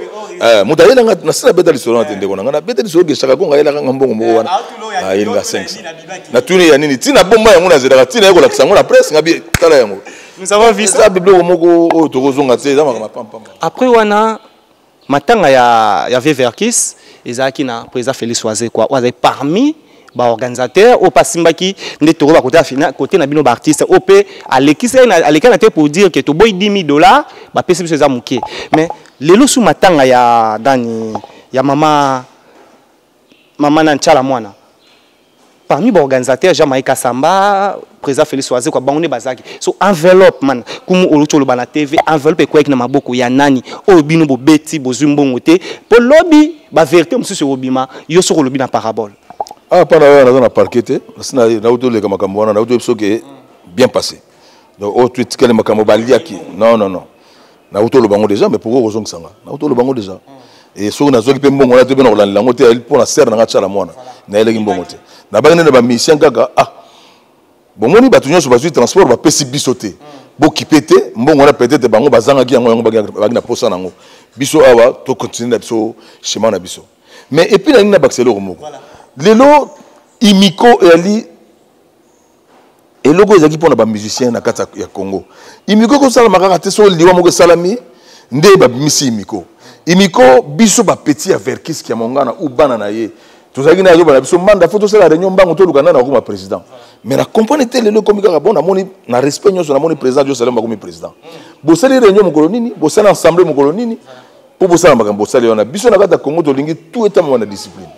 Moto ayelanga nasi nabeta lisolo na te, ndeko na nga, nabeta lisolo ke Shaka Kongo ayelaka nga mbongo moko wana, ayeli nga 500. Natuni ya nini? Ntina bomba yango, nazelaka ntina ye kolakisa yango na presse. Nga bi tala yango. Nous avons vu ça. Eza biloko moko oyo tokozonga te, eza makambo pampamba. Après wana matanga ya Verckys ezalaki na président Félix Wazekwa oyo azali parmi baorganisateur oyo mpe asimbaki nde toko bakote kote na bino baartiste oyo mpe alekisi aleki na te pour dire que toboyi 10 000 $ bapesi biso eza moke. Mais lelo su matanga ya dani ya mama na Ntshala Mwana, parmi baorganisateur Jean-Marie Kassamba, président Félix Wazekwa, bango nde bazalaki. So enveloppe man, kumu oluti oloba na TV, enveloppe ekweyaki na maboko ya nani? Oyo bino bobeti, bozwi mbongo te, mpo lobi bavérité mosusu ekobima. Yo soki olobi na parabole. Ah, mpa na oyo naza na parquet te, nasi nauti oleka makambo wana, nauti oyebi soki bien passé. Donc oyo etikali makambo baliaki, non, non, non, nauti oloba yango déjà. Mais pourquoi kozongisa nga? Nauti oloba yango déjà. E soki nazwaki mpe mbongo wana te, mpe na kolandela yango te mpo na sere na nga Tiala Mwana, nayelaki mbongo te, nabangi nde na bamusicien kaka. Ah, bomoni bato nyonso bazwi transport, bapesi biso te, bokipe te mbongo wana. Peut-être bango bazangaki yango, yango bangi na posa nango. Biso awa tocontinue na biso schéma na biso. Mais et puis nalingi nabakisa eloko moko. Lelo imiko eyali eloko ezalaki mpona bamusicien na kati ya Congo. Imiko ekosalama kaka te soki liwa moko esalami nde babimisi imiko. Imiko, biso bapeti ya Verckys Kiamongana ou bana na ye. Tozalaki na azoba na biso manda, faut tosala réunion mbango, toluka nani akokoma président. Mais na comprendre te, lelo ekomi kaka bon. Namoni na respect nyonso, namoni président Josalem akomi président. Bosali réunion mokolo nini? Bosali assemblée mokolo nini mpo bosala makambo bosali wana? Biso na kati ya Congo tolingi tout etambola na discipline,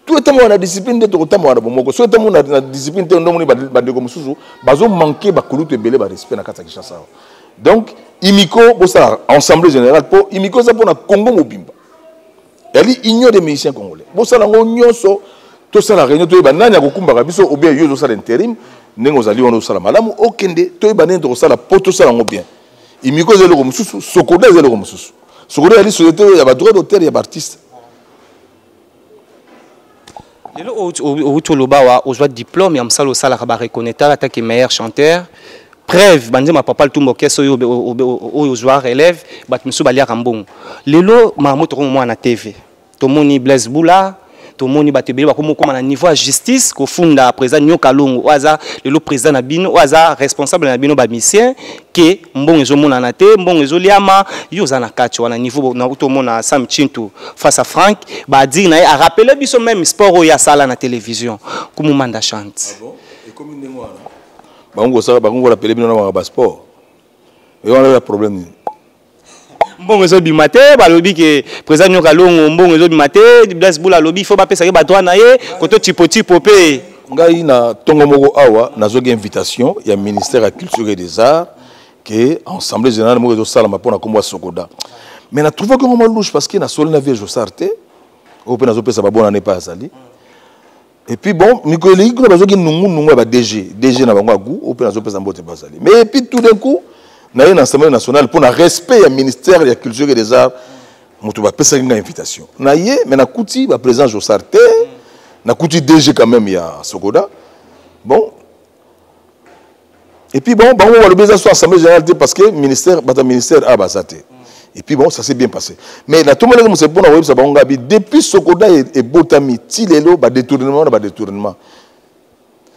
tout etambola na discipline nde tokotambola na bomoko. Soki etambola na discipline te, ndomoni bandeko mosusu bazomanke bakulutu ebele barespect na kati ya Kinshasa awa. Donc Imiko, bosala assemblée générale, mpo Imiko eza mpona Congo mobimba, yali Union des musiciens congolais. Bosala yango nyonso, tosala réunion, toyeba nani akokumbaka biso. Obien yo ozosala intérim, ndenge ozali wana, osala malamu, okende, toyeba ndenge tokosala mpo tosala yango bien. Imiko eza eloko mosusu, Sokoda eza eloko mosusu. Sokoda ezali société oyo ya badroit d'auteur ya baartiste. Lelo outi oloba wa ozwa diplôme ya mosala osalaka, bareconnaître atake meilleur chanteur. Preuve, banzemba Papa Lutumba Orchestre oyo ozwa relève, bato mosusu baliaka mbongo. Lelo makambo tokomomona na TV, tomoni Blaise Bula, tomoni bato ebele bakomi okóma na niveau ya justice kofunda président Nyoka Longo, oyo aza lelo président na bino, oyo aza responsable na bino bamisien, ke mbongo ezomonana te, mbongo ezoliama. Yo oza na kati wana niveau, tomona Sam Chintu face à Frank badire na ye, arapele biso même sport oyo asala na télévision, Kumumanda Chante. Ah bon? Ekomi ndenge wana, bango kosala, bango korapele bino na makambo basport eyo wana ya problème nini? Mbongo ezobima te. Balobi ke président Nyoka Longo, mbongo ezobima te. Blaise Bula alobi fo bapesaki badroit na ye koto tipo mpe. Ngai na ntongo moko awa nazwaki invitation ya ministère ya Culture et des Arts ke assemblée générale moko ezosalama mpona nkombo ya Sokoda. Mais natrouvaki yango mwa louche, parce que nasoli na vie Josar te, oyo mpe nazopesa babonane epai azali. Et puis bon, mikolo eleki kuna bazwaki nungunungu ya ba DG, DG na bango ya goût, oyo mpe nazopesa mbote bazali. Mais et puis tout d'un coup naye na Assemblée nationale mpona respect ya ministère ya Culture et des Arts, moto bapesaki ngai invitation na ye. Mais nakuti baprésident Josar te, nakuti DG quand même ya Sokoda. Bon, et puis bon, bango balobi eza so assemblée générale te, parce que ministère, bato ya ministère a baza te. Et puis bon, ça s'est bien passé. Mais natomonaki mosala mpona koyebisa bango ngabi, depuis Sokoda ebotami ti lelo, badétournement na badétournement.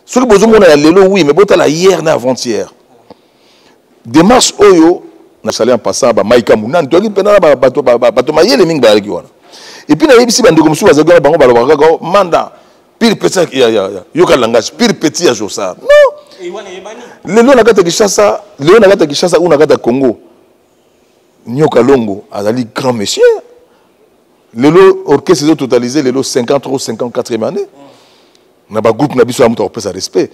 Soki bozomona ya lelo, oui, mais botala hier na avant-hier, démarche oyo nasali. En passant, bamaika munani toyaki mpena na bato mayele mingi bazalaki wana. Et puis nayebisi bandeko mosusu bazalaki wana, bango balobaka kaka manda pire petit ya yoka langage pire petit ya Josar. Non, lelo na kati ya Kinshasa, lelo na kati ya Kinshasa ou na kati ya Congo, Nyoka Longo azali grand monsieur. Lelo orchestre ezototalize lelo 53 ou 54e année na bagroupe na biso ya moto akopesa respect.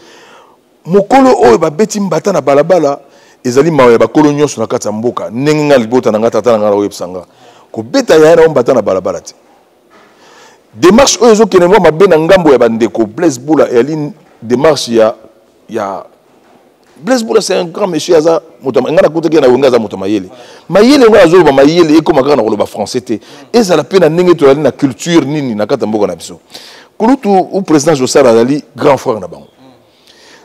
Mokolo oyo babeti mbata na balabala, ezali mawa ya bakolo nyonso na kati ya mboka. Ndenge ngai libota na ngai, tata na ngai nakoyebisa nga kobeta yaya na yo mbata na balabala te. Démarche oyo ezokende mwa mabe na ngambo ya bandeko Blaise Bula, eyali démarche ya Blaise Bula. C'est un grand monsieur, aza moto ngai nakutaki na Wenge, aza moto mayele. Mayele ngai azoloba, mayele ekóma kaka na koloba français te, ezala mpe na ndenge tozali na culture nini na kati ya mboka na biso. Kulutu ou président Josar azali grand frère na bango.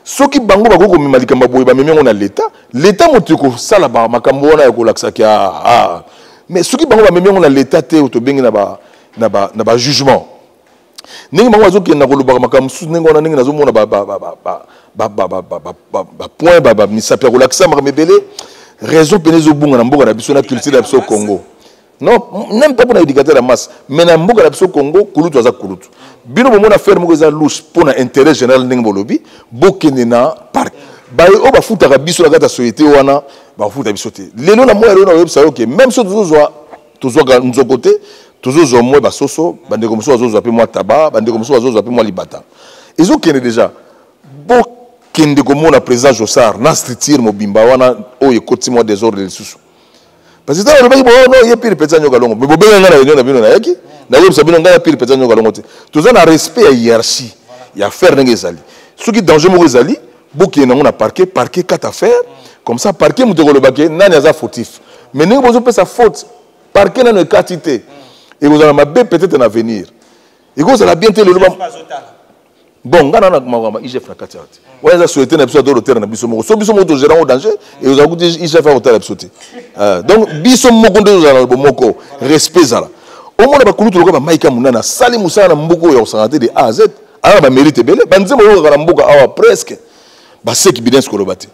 Soki bango bakoki komema likambo boye, bamemi yango na leta, leta moto ekosala makambo wana ya kolakisaki. Ah, mais soki bango bamemi yango na leta te, oyo tobengi na bajugement, ndenge bango bazokende na kolobaka makambo mosusu ndenge wana, ndenge nazomona bapoint bamisapi ya kolakisa makambo ebele, raison pene ezobunga na mboka na biso, na culture na biso Congo. Non, même pas mpona éducateur ya masse, mais na mboka na biso Congo, kulutu aza kulutu. Bino bomona affaire moko eza louche, mpo na intérêt général, ndenge bolobi, bokende na parquet. Baye oyo bafutaka biso na kati ya société wana, bafuta biso te. Lelo na moya lelo, na koyebisa yo ke même so tozozwa, tozwaka nzoko te, tozozwa mwa basoso, bandeko mosusu bazozwa mpe mwa taba, bandeko mosusu bazozwa mpe mwa libata, ezokende déjà. Bokende komona président Josar na structure mobimba wana oyo ekoti mwa désordre lisusu, parce que ntango alobaki bo no ye pire petit ya Nyoka Longo, mais bobenga ngai na réunion na bino, nayaki, nayebisa bino ngai ya pire petit ya Nyoka Longo te. Toza na respect ya hiérarchie ya affaire ndenge ezali. Soki danger moko ezali, bokende yango na parquet, parquet kata affaire comme ça, parquet moto ekolobake nani aza fautif. Mais ndenge bozopesa faute, parquet nano ekati te, ekozala mabe. Peut-être na avenir ekozala bien te. Lelo bon, nga na makambo IGF na kati awa te. Wana eza société na biso ya dorotere na biso moko. So biso moko togéra yango, danger ekozala kuti IGF akotala biso te. Donc biso moko nde tozala na bomoko, respect ezala. Omona bakulutu lokola bamaika monene, asali mosala na mboka oyo ya kosangana te de A à Z, aza na bamérite ebele. Banzembo oyokaka na mboka awa presque baseki bidens koloba te.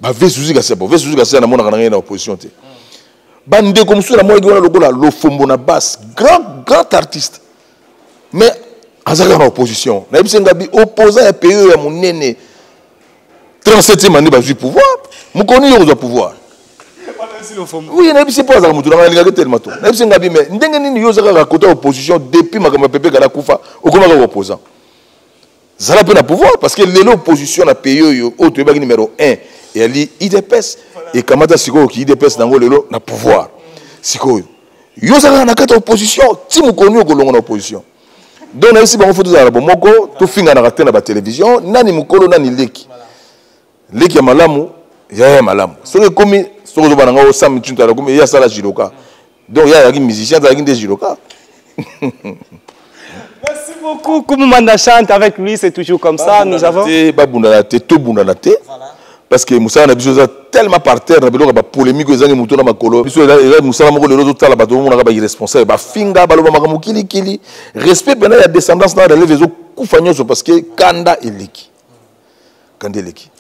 Bave Suzi Kasia, bo ve Suzi Kasia, namonaka na ngai na opposition te. Bandeko mosusu namonaki wana lokola Lofombo na basse, grand grand artiste, mais Aza kaka na opposition. Nayebisi nga bi opposant ya pays oyo ya monene 37e année bazwi pouvoir, mokoni yo kozwa pouvoir. Oui, nayebisi mpo azalaka moto nanga nalingaki telema to. Nayebisi nga bi mais ndenge nini yo oza kaka kota opposition depuis makambo ya Pepe Kala kufa okoma kaka opposant. Zala mpe na pouvoir parce que lelo opposition na pays oyo oyo toyebaki numéro 1 eyali UDPS ekamata sikoyo ki UDPS nango lelo na pouvoir. Sikoyo yo oza kaka na kati ya opposition ti mokoni okolonga na opposition. Donc nayebisi bango fo tozala na bomoko, tofinganaka te na batelevizio, nani mokolo nani leki. Leki ya malamu yaya ya malamu. Soki ekomi soki ozoba na ngai osam ntinto alakomi ye asala jiloka. Donc yaya azalaki musicien, azalaki nde jiloka. Merci beaucoup. Kumu Manda chante avec lui, c'est toujours comme ça. Nous avons. Babundana te, tobundana te. Parce que mosala na biso eza tellement par terre na biloko ya bapolémique oyo ezangi moto na makolo. Biso eza mosala moko lelo ozotala bato omonaka ba irresponsable, bafinga, baloba makambo kilikili. Respect mpena ya descendance na relève ezokufa nyonso parce que kanda eleki. Kanda eleki.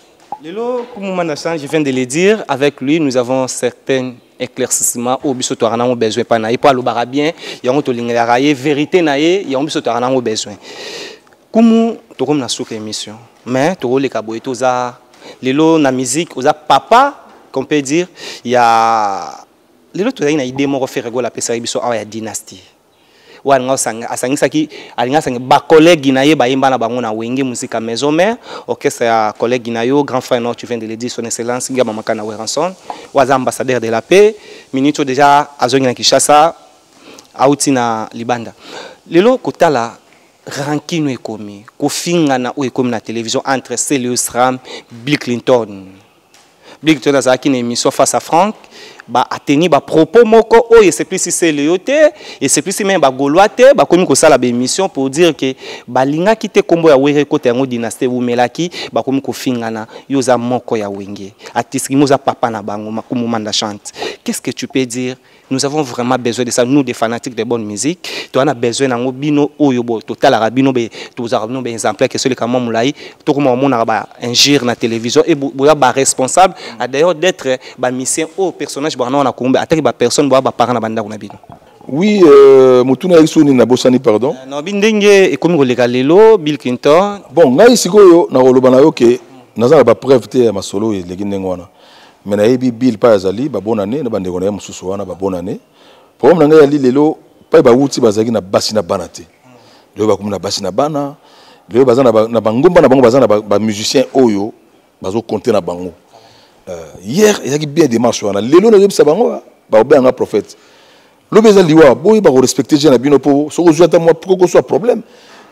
Lelo, Kumu Manda chante, je viens de le dire, avec lui, nous avons certains éclaircissements oyo biso toyaka nango besoin epai na ye, mpo alobaka bien, yango tolingelaka ye, vérité na ye, yango biso toyaka nango besoin. Kumu, tokomi na suka émission, mais tokoleka boye toza lelo na musique, oza papa, qu'on peut dire, ya lelo tozalaki na idée moko Ferre Gola apesaki biso awa ya dynastie. Oyo alinga osanga, asangisaki, alinga asangi ba collègue na ye bayemba na bango na Wenge Musica Maison Mère, orchestre ya collègue na yo, grand frère Nord, tu viens de le dire, son excellence Ngiama Makana Werrason, oyo aza ambassadeur de la paix, minute oyo déjà azongi na Kinshasa, auti na libanda. Lelo kotala rancune ekomi, kofingana oyo ekomi na télévision entre Celius Ram, Bill Clinton. Bill Clinton azalaki na émission face à Franck, ba ateni ba propos moko oyo esepelisi Celeo te, esepelisi même ba Gaulois te, bakomi kosala ba émission pour dire que balingaki te kombo ya Were kota yango dynastie ewumelaki, bakomi kofingana, yo oza moko ya Wenge. Artiste mo oza papa na bango, Makumu Manda chante. Qu'est-ce que tu peux dire? Nous avons vraiment besoin de ça, nous des fanatiques de bonne musique. Toi, on a besoin d'ango bino oyo bo total bino be tozara bino be exemplaire que celui comme Moulay, tout comme on a ba injure na télévision et bo ba responsable à d'ailleurs d'être ba mission au personnage ba na kombe attaque ba personne ba ba parent na banda na bino. Oui, mutuna yesu ni na bosani pardon. Non bindenge et comme koleka lelo Bill Clinton. Bon, ngai sikoyo na koloba na yo ke naza na ba preuve te ya masolo eleki ndenge wana. Mais nayebi Bill pa azali ba bonne année na bandeko na ye mosusu wana ba bonne année. Problème na ngai ya lelo pa ba wuti bazalaki na basi na bana te. Lelo bakomi na basi na bana, lelo baza na ba, na bangomba na bango baza na ba musiciens oyo bazo compter na bango. Hier ezalaki bien démarche wana. Lelo nazoyebisa bango ba obenga prophète. Lobi eza liwa, boyi ba ko respecter jeune na bino po soko zwa ata mwa koko soit problème.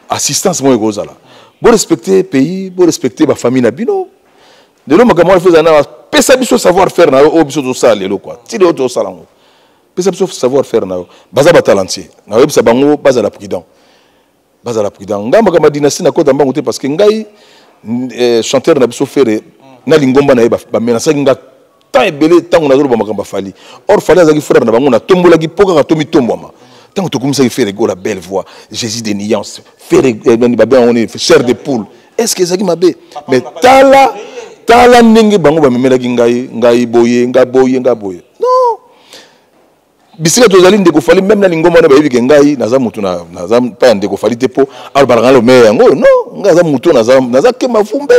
Assistance moko ekozala. Bo respecter pays, bo respecter ba famille na bino. Lelo makambo wana feza na pesa biso savoir faire na yo oyo biso tozosala lelo quoi. Ti lelo tozosala yango. Pesa biso savoir faire na yo. Baza ba talentier. Na oyebisa bango bazala prudent. Bazala prudent. Ngai makambo ya dynastie na kota mbangu te parce que ngai, chanteur na biso Ferre na lingomba na ye ba menacaki nga temps ebele ntango nazoloba makambo ya Fally. Or Fally azalaki frère na bango, natombolaki mpo kaka tomitombwama. Ntango tokumisaki Ferre Gola, belle voix, Jésus de nuance, Ferre nani babenga yango nini, chair de poule. Est-ce que ezalaki mabe? Mais tala, tala ndenge bango bamemelaki ngai, ngai boye, ngai boye, ngai boye. Non. Bisika tozali ndeko Fally, même na lingomba wana bayebi ke ngai naza mutu na, naza pa ya ndeko Fally te po alobaka ngai lomeya yango. Non, ngai naza mutu, naza kema fumbe.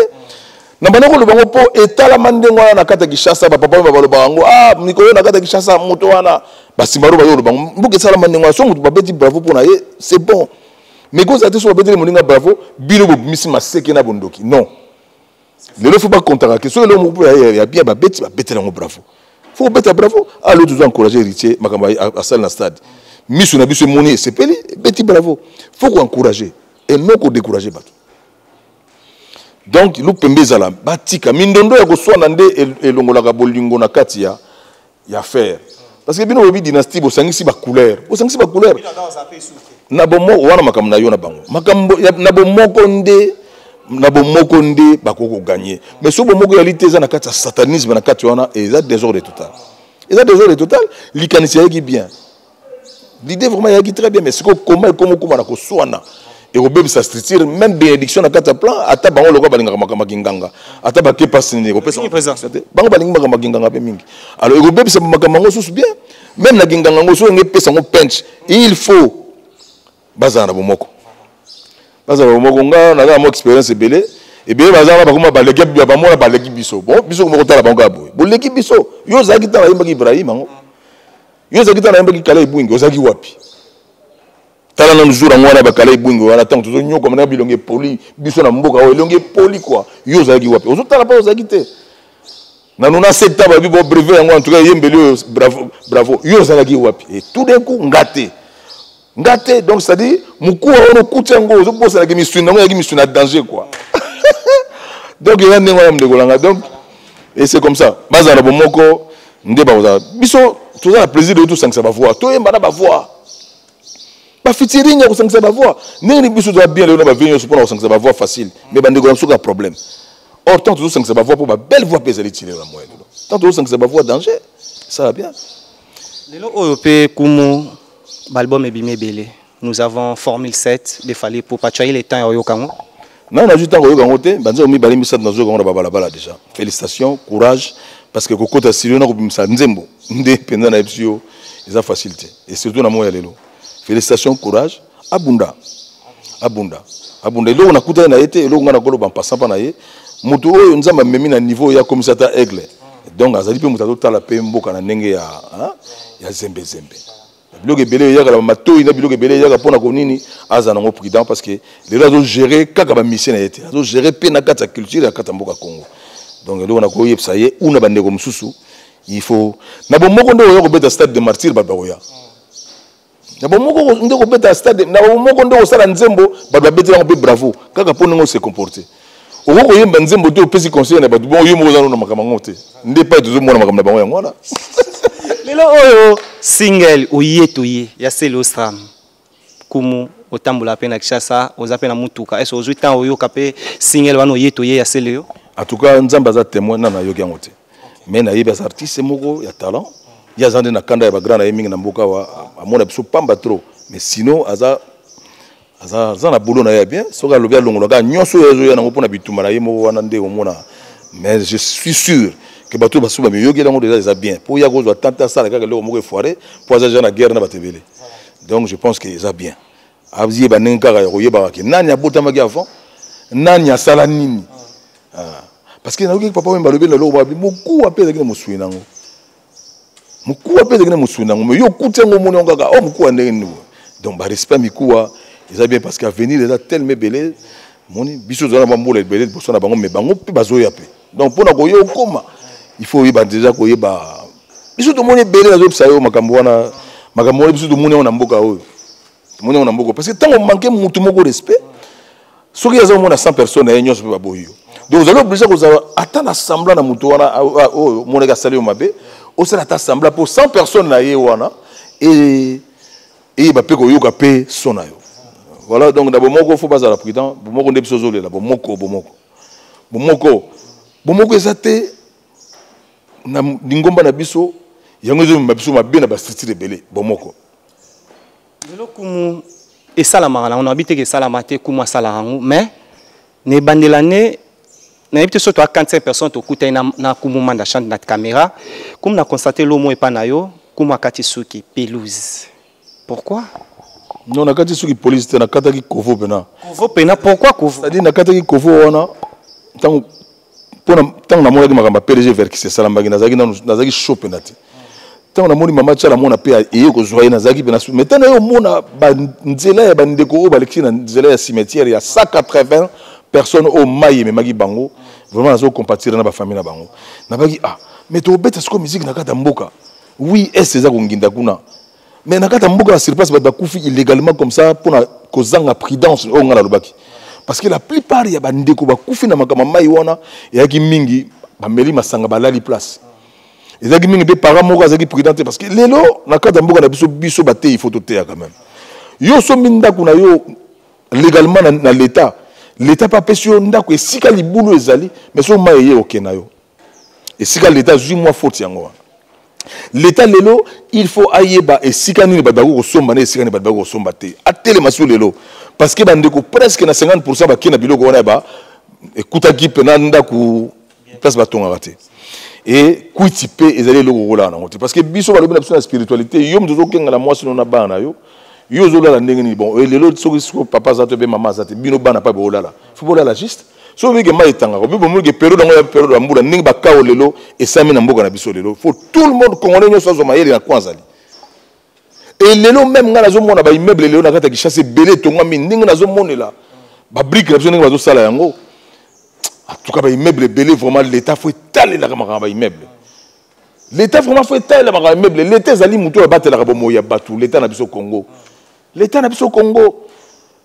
Na banda koloba yango po etalama ndenge wana na kati ya Kinshasa, ba papa oyo balobaka yango, ah, mikolo na kati ya Kinshasa, moto wana, ba simaro bazo koloba yango. Mboka esalama ndenge wana, so moto babeti bravo mpo na ye, c'est bon. Mais kozala te so babeteli moninga bravo, bino bobimisi maseke na bondoki. Non. Lelo faut ba contaka ke soki eloko moko ya bien babeti, babeteli yango bravo. Faut kobeta bravo. Ah, l'autre doit encourager héritier, makambo asali na stade. Miso na biso emoni esepeli, ebeti bravo. Faut ko encourager et non ko décourager bato. Donc lupembe ezala batika mindondo ya koswana nde elongolaka bolingo na kati ya affaire. Parce que bino boyebi dynastie, bosangisi ba couleur, bosangisi ba couleur. Na bomoko wana makambo na yo na bango. Makambo ya, na bomoko nde, na bomoko nde bakoki kogagner. Mais so bomoko ya lite eza na kati ya satanisme na kati wana, eza désordre total. Eza désordre total, likanisi yaki bien. L'idée vraiment yaki très bien, mais siko comment et comment comment na koswana et kobebisa structure, même bénédiction na kati ya plan, ata bango lokola balingaka makambo ya kinganga, ata bake pasi nini, ekopesa Mingi président. Bango balingi makambo ya kinganga pe mingi. Alors ekobebisa makambo yango susu bien, même na kinganga yango soki epesa yango pinch, il faut bazala na bomoko. Bazala bomoko. Nga naza na mwa expérience ebele ebele, baza wana, bakoma baleki, bamona baleki biso. Bon, biso koma kotala bango kaka boye, boleki biso. Yo ozalaki ntango ayembaki Ibrahim yango, yo ozalaki ntango ayembaki Kala Ebwingi, ozalaki wapi? Tala nanu jour yango wana, bakala Ebwingi wana, ntango tozonyokama na bilongi epoli, biso na mboka oyo elongi epoli kua, yo ozalaki wapi? Ozotala mpe ozalaki te nanu na sekta babi bo brevet yango. En tout cas, eyembeli oyo, bravo, bravo. Yo ozalaki wapi? Et tout d'un coup, nga te, nga te. Donc c'est à dire, mokuwa wana okuti yango, ozobosanaki misuni yango, eyaki misuni na danger quoi. Donc eza ndenge wana, ndeko nanga. Donc, et c'est comme ça, bazala na bomoko nde bakozala. Biso toza na plaisir de tosangisa bavoix, toyemba na bavoix, bafeaturing ya kosangisa bavoix. Ndenge nini biso toza bien lelo na bavie nyonso mpona kosangisa bavoix facile, mais bandeko na biso kaka problème. Or tant tozosangisa bavoix, mpo babelle voix mpe ezali ti lelo na moyen lelo, tant tozosangisa bavoix, danger esala bien. Lelo oyo mpe kumu, baalbum ebimi ebele. Nous avons Formule 7 de Fally Ipupa. Tu as eu le temps ya oyoka yango? Ngai nazwi ntango oyoka yango te. Banzembo mibale, misato nazoyoka yango na babalabala déjà. Félicitation, courage, parce que kokota studio na kobimisa nzembo nde mpenza na yebisi yo eza facile te, et surtout na moi ya lelo. Félicitation, courage, abunda, abunda, abunda. Eloko nakutani na ye te, eloko ngai nakoloba mpasa mpa na ye, moto oyo Nzambe amemi na niveau oyo akomisa ata aigle. Donc azali mpe moto azotala mpe mboka na ndenge ya zembezembe. Biloko ebele eyaka na matoi, na biloko ebele eyaka mpona konini, aza nango prudent, parce que lelo azogere kaka bamisie na ye te, azogere mpe na kati ya culture ya kati ya mboka Congo. Donc eloko nakoyebisa ye una bandeko mosusu, il faut na bomoko nde oya kobeta Stade de Martyr, bato bakoya na bomoko nde kobeta stade, na bomoko nde kosala nzembo, bato babetela yango mpe bravo. Kaka mpo ndenge ose comporte, okoki koyemba nzembo te, opesi conseil na bato bongo, yo moko oza nano na makambo yango te. Nde epai tozomona makambo na bango yango wana. Lelo oyo single Oye Toye ya Celeo Sram, kumu otambola mpe na Kinshasa, oza mpe na mutuka, ese ozwi ntango oyoka mpe single wana Oye Toye ya Celeo? En tout cas, Nzambe aza témoin, nano nayoki yango te, mais nayebi aza artiste moko ya talent. Ye aza nde na kanda ya bagrand na ye mingi na mboka awa, amona biso pamba trop, mais sinon aza na boulot na ye ya bien. Soki alobi alongola kaka nyonso oyo azoya nango mpona bitumba na ye moko wana nde omona. Mais je suis sûr que bato basusu bamiyokeli yango déjà, eza bien mpo ya kozwa tante asala kaka eloko moko efoire, mpo aza déjà na guerre na bato ebele. Donc je pense que eza bien ayeba ndenge kaka ya koyebaka ke nani abotamaki avant, nani asala nini. Ah. Parce que nayoki papa oyo balobi na eloko babi, mokuwa mpe ezalaki na mosuni nango, mokuwa mpe ezalaki na mosuni nango, mais yo okuti yango, omoni yango kaka o mokuwa ndenge nini. Donc barespect mikuwa eza bien, parce que avenir eza tellement ebele. Moni biso toza na bambola ebele liboso na bango, mais bango mpe bazoya mpe. Donc mpona koya okoma, il faut oyeba déjà koyeba. Biso tomoni ebele, nazoyebisa yo makambo wana, makambo wana biso tomoni yango na mboka oyo, tomoni yango na mboka. Parce que ntango manke mutu moko respect, soki aza omona 100 personnes na ye nyonso mpe baboyi yo, donc ozali obligé kozala ata na semblant na moto wana oyo omonaki asali yo mabe, osala ata semblant mpo 100 personnes na ye wana eyeba mpe koyoka mpe son na yo. Voilà. Donc na bomoko, faut bazala prudent. Bomoko nde biso ozolela, bomoko, bomoko, bomoko, bomoko eza te na lingomba na biso. Yango ezomema biso mabe na bastructure ebele. Bomoko. Lelo kumu esalamaka nango, nayebi te ke esalama te. Kumu asalaka yango, mais na ebandela ne nayebi te. So toa 45 personnes, tokutani na kumu Manda Chante na caméra. Kumu na constate lomo epa na yo, kumu akati suki pelouse, pourquoi? Non, nakati suki police te, nakataki kovo mpena. Kovo mpena, pourquoi kovo? C'est-à-dire nakataki kovo wana ntango mpona ntango namonaki makambo ya PDG Verkis esalamaki, nazalaki nanu, nazalaki chaud mpena te. Ntango namoni mama Tiala mona mpe eye kozwa ye, nazalaki mpena. Mais ntango naye omona banzela ya bandeko oyo balekisi na nzela ya cimetière ya 180 personnes oyo mai ememaki bango, vraiment nazocompatir na bafamille na bango. Nabaki: ah, mais tokobeta sikoyo musique na kati ya mboka. Oui, est eza konginda kuna, mais na kati ya mboka na surplace bato bakufi illégalement comme ça mpona kozanga prudence oyo ngai nalobaki. Parce que la plupart ya bandeko bakufi na makambo ya mai wana eyaki mingi bameli masanga, balali place. Ezalaki mingi mpe parent moko azalaki prudent te. Parce que lelo na kati ya mboka na biso, biso bateyi, faut toteya quand même. Yo osombi ndako na yo légalement na l'état, l'état mpe apesi yo ndako esika libulu ezali, mais so mai eye okenda yo esika l'état azwi mwa faute yango wana. L'état lelo, il faut ayeba esika nini bato bakoki kosomba na esika nini bato bakoki kosomba te. Atelema su lelo, parce que bandeko presque na 50 bakei na biloko wana ya ba ekutaki mpena ndako place batongaka te. E kwiti mpe ezali eloko okolaka nango te, parce que biso balobi na biso na spiritualité, yo moto ozokengela mwasi no na bana na yo. Yo ozolala ndenge nini? Bon, lelo soki soki papa aza te mpe mama aza te, bino bana mpa boolala, fo bolala juste. Soki obike mai etangaka, obi bomoni ke periode yango ya periode ya mbula, ndenge bakao lelo esami na mboka na biso lelo, faut tout le monde congolais nyonso azwa mayele na coin azali. E lelo meme ngai nazomona baimmeuble lelo na kati ya Kinshasa ebele etongami, ndenge nazomonela babrike na biso ndenge bazosala yango. En tout cas baimmeuble ebele vraiment, l'état faut etalelaka makambo ya baimmeuble. L'état vraiment faut etalela makambo ya immeuble. L'état ezali motu oyo abatelaka bomoi ya bato. L'état na biso Congo, l'état na biso Congo,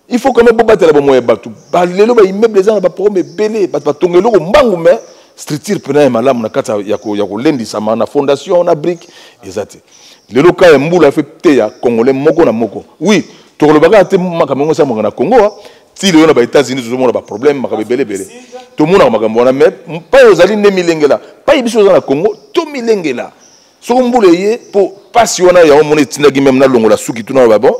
il faut quand même bobatela bomoi ya bato. Balelo baimmeuble eza na baproblème ebele, bato batonga eloko mbangu, mais structure mpena ya malamu na kati ya kolendisama na fondation na brique eza te. Lelo ka ya mbula fe te ya congolais moko na moko. Oui, tokoloba kaka te makambo yango esalamaka na Congo, ti lelo na baÉtats-Unis tozomona baproblème, makambo ebele ebele tomonaka makambo wana. Mais pai ozali nde milengela, pai biso oza na Congo tomilengela soko mbula eye, mpo mpasi wana yango mona etindaki meme nalongola suki tuna ba bon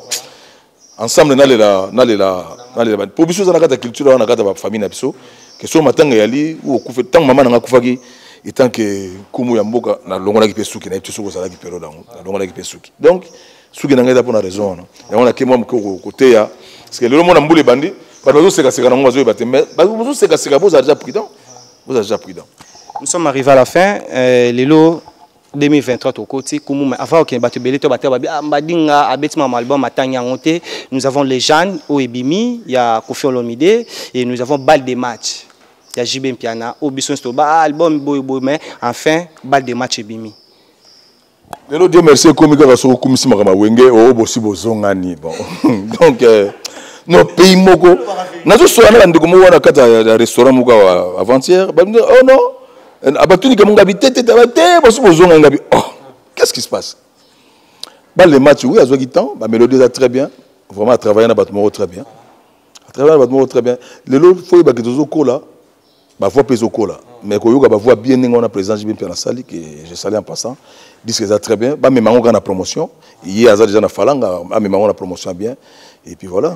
ensemble nalela nalela nalela, mpo biso oza na kati ya culture wana, na kati ya bafamille na biso, ke so matanga eyali ou okufe. Ntango mama na nga akufaki, etant que nkumu ya mboka, nalongolaki mpe suki. Nayebi te soki ozalaki periode yango, nalongolaki mpe suki. Donc suki na ngai eza mpona raison wana yango nake mwa moke koteya, parce que lelo mona mbula ebandi, bato bazosekaseka nango, bazoyeba te, mais bazosekaseka. Bozala déjà prudent, bozala déjà prudent. Nous sommes arrivés à la fin. Lelo 2023 tokoti kumu, mais avant okende, bato ebele to bato babi, ah, Mbadinga abeti mama album atangi yango te. Nous avons les jeunes oyo ebimi ya Koffi Olomide et nous avons Balle de match ya JB Mpiana oyo biso nyonso toba, ah, album boye boye, mais enfin Balle de match ebimi. Lelo Dieu merci ekomi kaka soki okumisi makambo ya Wenge, oo bosi bozongani. Bon, donc no pays moko nazosola na bandeko moko wana kati ya restaurant moko awa avant-hier, oh non, abatuni kamo ngabi te te te te, bosi bozongani. Ngabi, oh, qu'est-ce qui se passe? Balle de match, oui, azwaki temps, bamélodie eza très bien, vraiment atravaille na bato moko très bien, atravaille na bato moko très bien. Lelo fo oyebaki tozokola, bavoix mpe ezokola, mais koyoka bavoix bien ndenge wana président JB Mpiana asali, que je salue en passant, disque eza très bien. Bamema yango kaka na promotion, ye aza déjà na falanga, amema yango na promotion bien et puis voilà.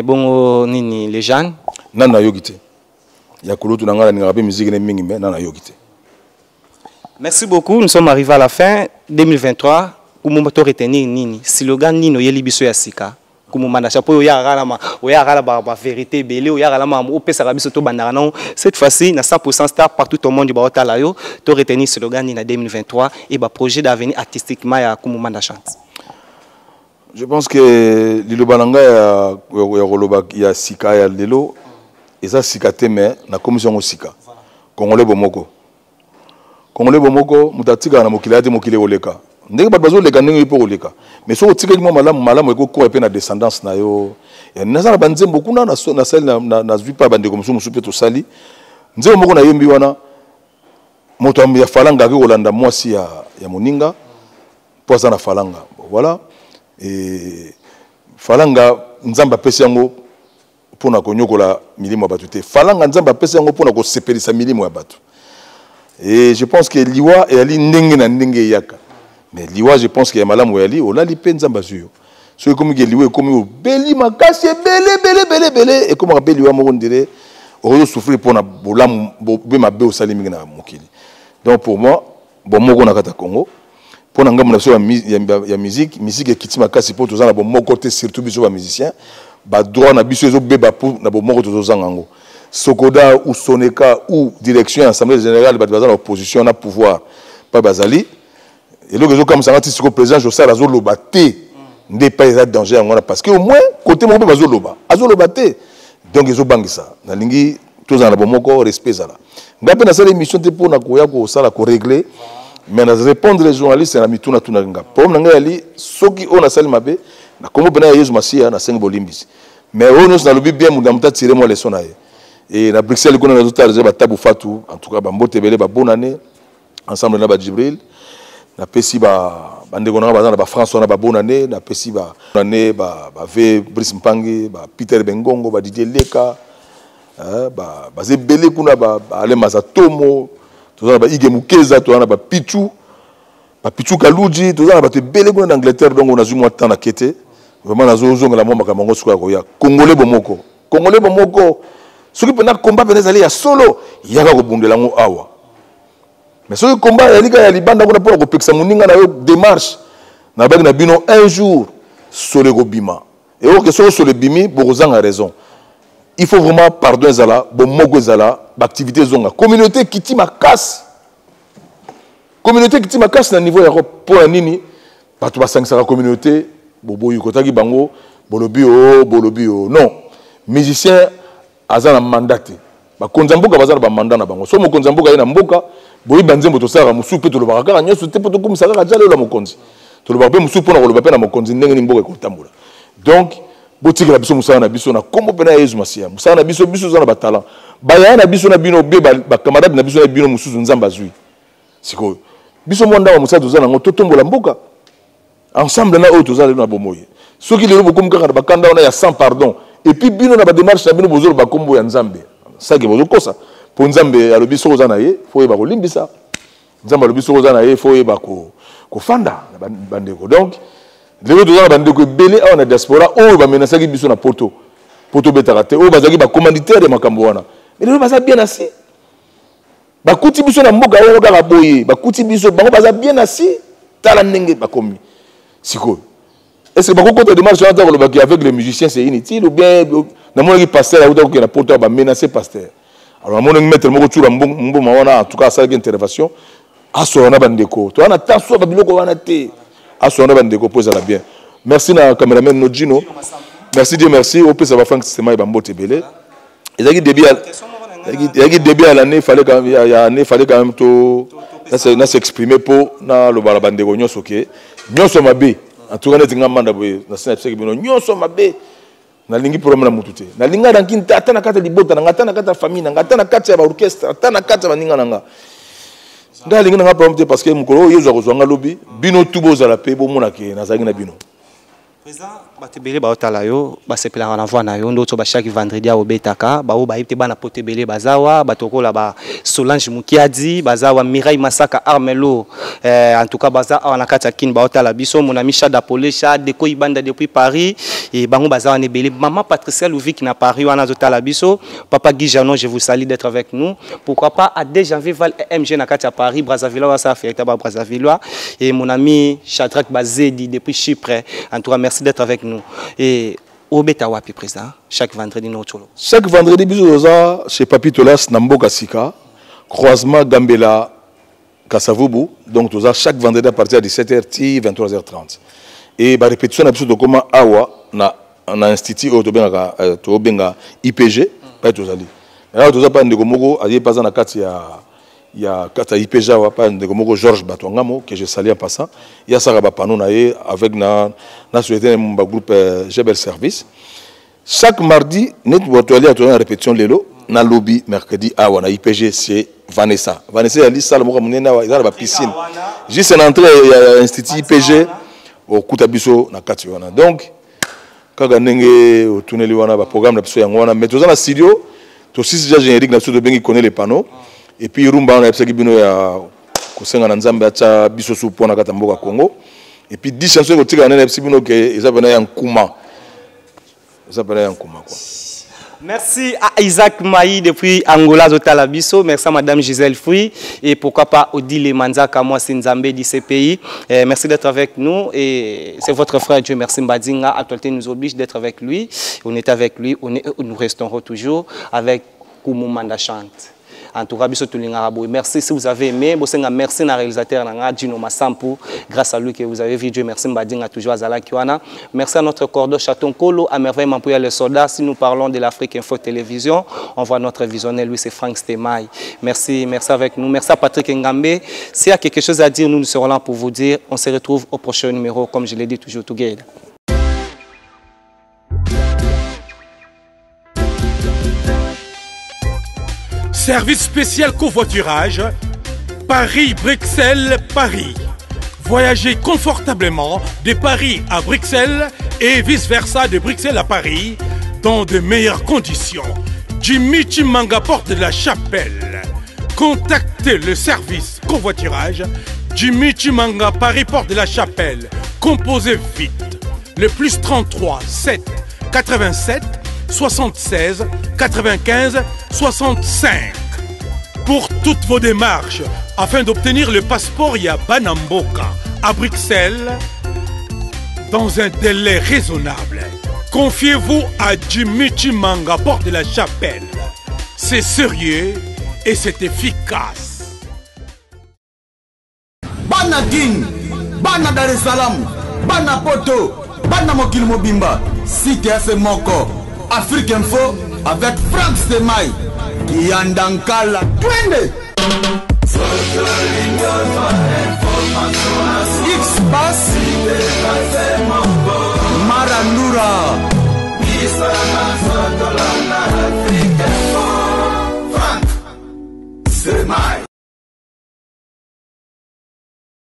Bongo nini, les jeunes? Nanu nayoki te ya kulutu na ngai, nalingaka mpe musique ne mingi, mais nanu nayoki te. Merci beaucoup, nous sommes arrivés à la fin 2023. Kumumba to retenir nini? Slogan nini oyeli biso ya sika? Kumumba na chapeau oyaka na ma oyaka na ba ba vérité ebele, oyaka na ma opesaka biso to bandaka non. Cette fois-ci na 100% star partout au monde ba otala yo, to retenir slogan nini na 2023 et ba projet d'avenir artistiquement ya Kumumba na chante? Je pense que liloba na ngai ya koloba ya sika ya lelo eza sika te, mais nakomisi yango sika. Congolais bomoko, congolais bomoko. Moto atikaka na mokili aya te, mokili ekoleka ndenge bato bazoleka, ndenge yo mpe koleka. Mais soki otikaki mwa malamu malamu, ekokoma mpe na descendance na yo. Naza na banzembo kuna nasali, nazwi mpe bandeko mosusu mosusu mpe tosali nzembo moko nayembi wana. Moto ya falanga ake kolanda mwasi ya moninga mpo aza na falanga. Bon, voilà, e falanga Nzambe apesi yango mpona konyokola milimo ya bato te. Falanga Nzambe apesi yango mpona kosepelisa milimo ya bato. Et je pense que liwa eyali ndenge na ndenge eyaka, mais liwa, je pense que ya malamu eyali olali mpe Nzambe azwi yo. Soki ekomi ke liwa ekomi obeli makasi ebele ebele ebele ebele, ekomaka mpe liwa moko ndire okoki osouffrir mpona bolamu mpe mabe osali mingi na mokili. Donc pour moi, bomoko na kati ya Congo mpo na ngambo na biso ya musique. Musique ekiti makasi mpo toza na bomoko te, surtout biso bamusicien. Badroit na biso ezobeba mpo na bomoko tozozanga yango. Sokoda ou Soneka ou direction ya assemblée générale, bato baza na opposition na pouvoir mpa bazali. Eloko ezokamwisanga ti sikoyo, président Josal azoloba te nde epai eza danger yango wana, parce que au moins côté moko mpe bazoloba, azoloba te. Donc ezobangisa. Nalingi tozala na bomoko, respect ezala. Ngai mpe nasala émission te mpo na koya kosala korégler, mais na répondre les journalistes na mituna tunaki nga. Problème na ngai yali soki oyo nasali mabe na kombo mpena ya Yesu Masiya, nasengi bolimbisi. Mais oyo nyonso nalobi bien, moto na moto atire mwa leçon na ye. E na Bruxelles kuna nazotala deja batabu fatu. En tout cas bambote ebele, babonane ensemble na bajibril. Napesi bandeko na nga baza na bafrance wana, babonane. Napesi banane bave Brice Mpangi, bapeter Bengongo, badidier Leka, baza ebele kuna, baale Mazatomo, toza na baige Mukeza, toza na bapichu, bapichu Kaluji, toza na bato ebele kuna na Angleterre. Donc nazwi mwa temps nake te, vraiment nazozongela mwa makambo yango sikoyo ya koya. Congolais bomoko, congolais bomoko. Soki mpena komba mpena ezali ya solo, yaka kobundela yango awa. Mais soki komba ezali kaka ya libanda kuna mpona kopekisa moninga na yo démarche, nabaki na bino un jour. Solo ekobima. Eoke soko solo ebimi, bokozanga raison. Il faut vraiment pardon ezala, bomoko ezala, ba activité ezonga. Communauté ekiti makasi. Communauté ekiti makasi na niveau ya Europe. Mpo na nini? Bato basangisaka communauté, boboyi kotaki bango, bolobi o, bolobi o. Non. Musicien aza na mandat te. Bakonzi ya mboka baza na ba mandat na bango. So mokonzi ya mboka ye na mboka, boyebi ba nzembo tosalaka mosusu mpe tolobaka kaka nyonso te mpo tokumisa kaka djalelo ya mokonzi. Tolobaka mpe mosusu mpo na koloba mpe na mokonzi ndenge nini mboka ekotambola. Donc botikela biso mosala na biso na nkombo mpe na Yezu Masiya. Mosala na biso, biso toza na ba talent. Bayaya na biso na bino be ba camarade na biso na bino mosusu Nzambe azwi. Sikoyo biso mwa ndambo ya mosala toza nango totombola mboka ensemble na oyo toza lelo na bomoi. Soki lelo bokomi kaka na bakanda wana ya sans pardon, et puis bino na ba démarche na bino bozoloba kombo ya Nzambe, sake bozokosa. Po Nzambe alobi soki oza na ye, faut oyeba kolimbisa. Nzambe alobi soki oza na ye, faut oyeba kofanda na bandeko. Donc lelo toza na bandeko ebele awa na diaspora oyo bamenasaki biso na poto, poto betaka te, oyo bazalaki ba commanditaire ya makambo wana, mais lelo baza bien assis. Bakuti biso na mboka oyo kaka boye, bakuti biso, bango baza bien assis. Tala ndenge bakomi sikoyo. Est-ce que bakokota démarche wana ta kolobaki avec les musiciens c'est inutile ou bien namonaki pasteur auta kokende na poto ba menacer pasteur. Alors namonaki maître moko tsura mboma wana, en tout cas asalaki intervention, asola na bandeko. To wana ta soa ba biloko wana te. Asola na bandeko po ezala bien. Merci na cameraman Nojino. Merci Dieu merci. Opesa ba Frank Sema ba mbote ebele. Ezalaki début ya ezalaki début ya l'année, fallait quand même, ya année, fallait quand même to na s'exprimer po na lobala bandeko nyonso ke nyonso mabe. En tout cas neti nga manda boye na sina bisaki bino nyonso mabe. Nalingi problème na mutu te. Nalinga rankin te, ata na kati ya libota na nga, ata na kati ya famille na nga, ata na kati ya ba orchestre, ata na kati ya baninga na nga. Nda alingi na nga problème te parce que mokolo oyo Yezu akozwa nga lobi, bino tu bozala pe bomona ke nazalaki na bino. Président, bato ebele baotala yo, basepelaka na voix na yo, ndoto ba chaque vendredi awa obetaka, ba oyo bayebi te bana poto ebele bazawa, bato lokola ba Solange Mukiadi, bazawa Mireille Masaka Armelo, en tout cas baza awa na kati ya Kin baotala biso, mon ami Chada Polesha, Deko Ibanda depuis Paris, et bango bazawa na ebele, maman Patricia Louvik na Paris wana azotala biso, papa Guy Janon, je vous salue d'être avec nous, pourquoi pas à 2 janvier Val MG na kati ya Paris, Brazzaville wa sa fierté ba Brazzaville, et mon ami Shadrach Bazedi depuis Chypre, en tout cas merci d'être avec nous. Et obeta wapi président chaque vendredi no tolo? Chaque vendredi biso toza chez Papi Tolas na mboka sika, croisement Gambela Kasavubu, donc toza chaque vendredi à partir de dix-sept heures ti vingt-trois heures trente. Et ba répétition na biso tokoma awa na institut oyo tobengaka tobenga IPG, pa tozali. Alors toza pa ndeko moko aye paza na kati ya kati ya IPG awa, pa ndeko moko Georges Batwangamo que je salue en passant, ya saka ba panneau na ye avec na société na ba groupe Gebel Service. Chaque mardi net bato ali atoya na répétition lelo na lobby mercredi awa na IPG c'est Vanessa. Vanessa ya salle moko munene awa eza na ba piscine. Juste na entrée ya institut IPG okuta biso na kati wana. Donc kaka ndenge otuneli wana ba programme na biso yango wana, mais toza na studio to sisi ja générique na biso tobengi connaît les panneaux et puis rumba wana yebisaki bino ya kosenga na Nzambe atia biso su pona kata mboka Congo et puis 10 chansons ekotikala nene yebisi bino ke eza pena ya nkuma. Eza pena ya nkuma quoi. Merci à Isaac Maï depuis Angola, Zotala Biso. Merci à Madame Gisèle Fouy. Et pourquoi pas Odile Manzaka, moi c'est Nzambe du CPI. Merci d'être avec nous. Et c'est votre frère Dieu, merci Mbadinga. Actualité nous oblige d'être avec lui. On est avec lui, nous resterons toujours avec Kumu Manda Chante. En tout cas, biso tolinga boye. Merci si vous avez aimé. Bosenga merci na réalisateur nanga Dino Masampu. Grâce à lui que vous avez vu Dieu merci Mbadinga toujours azala kiwana. Merci à notre cordeau Chaton Kolo, à merveille Mampuya les soldats. Si nous parlons de l'Afrique Info Télévision, on voit notre visionnaire lui c'est Frank Stemay. Merci, merci avec nous. Merci à Patrick Ngambe. S'il y a quelque chose à dire, nous, nous serons là pour vous dire. On se retrouve au prochain numéro comme je l'ai dit toujours together. Service spécial covoiturage, Paris-Bruxelles, Paris. Voyagez confortablement de Paris à Bruxelles et vice-versa de Bruxelles à Paris dans de meilleures conditions. Jimmy Chimanga, porte de la Chapelle. Contactez le service covoiturage Jimmy Chimanga, Paris, porte de la Chapelle. Composez vite le plus 33 7 87 76 95 65. Pour toutes vos démarches afin d'obtenir le passeport ya Banamboka à Bruxelles, dans un délai raisonnable. Confiez-vous à Jimmy Chimanga, porte de la chapelle. C'est sérieux et c'est efficace. Bana Kin, bana Dar es Salaam, bana Poto, bana mokili mobimba, site ya se moko, Afrique Info avec Frank Stemay, Kiyanda Nkala, twende! X-Bass.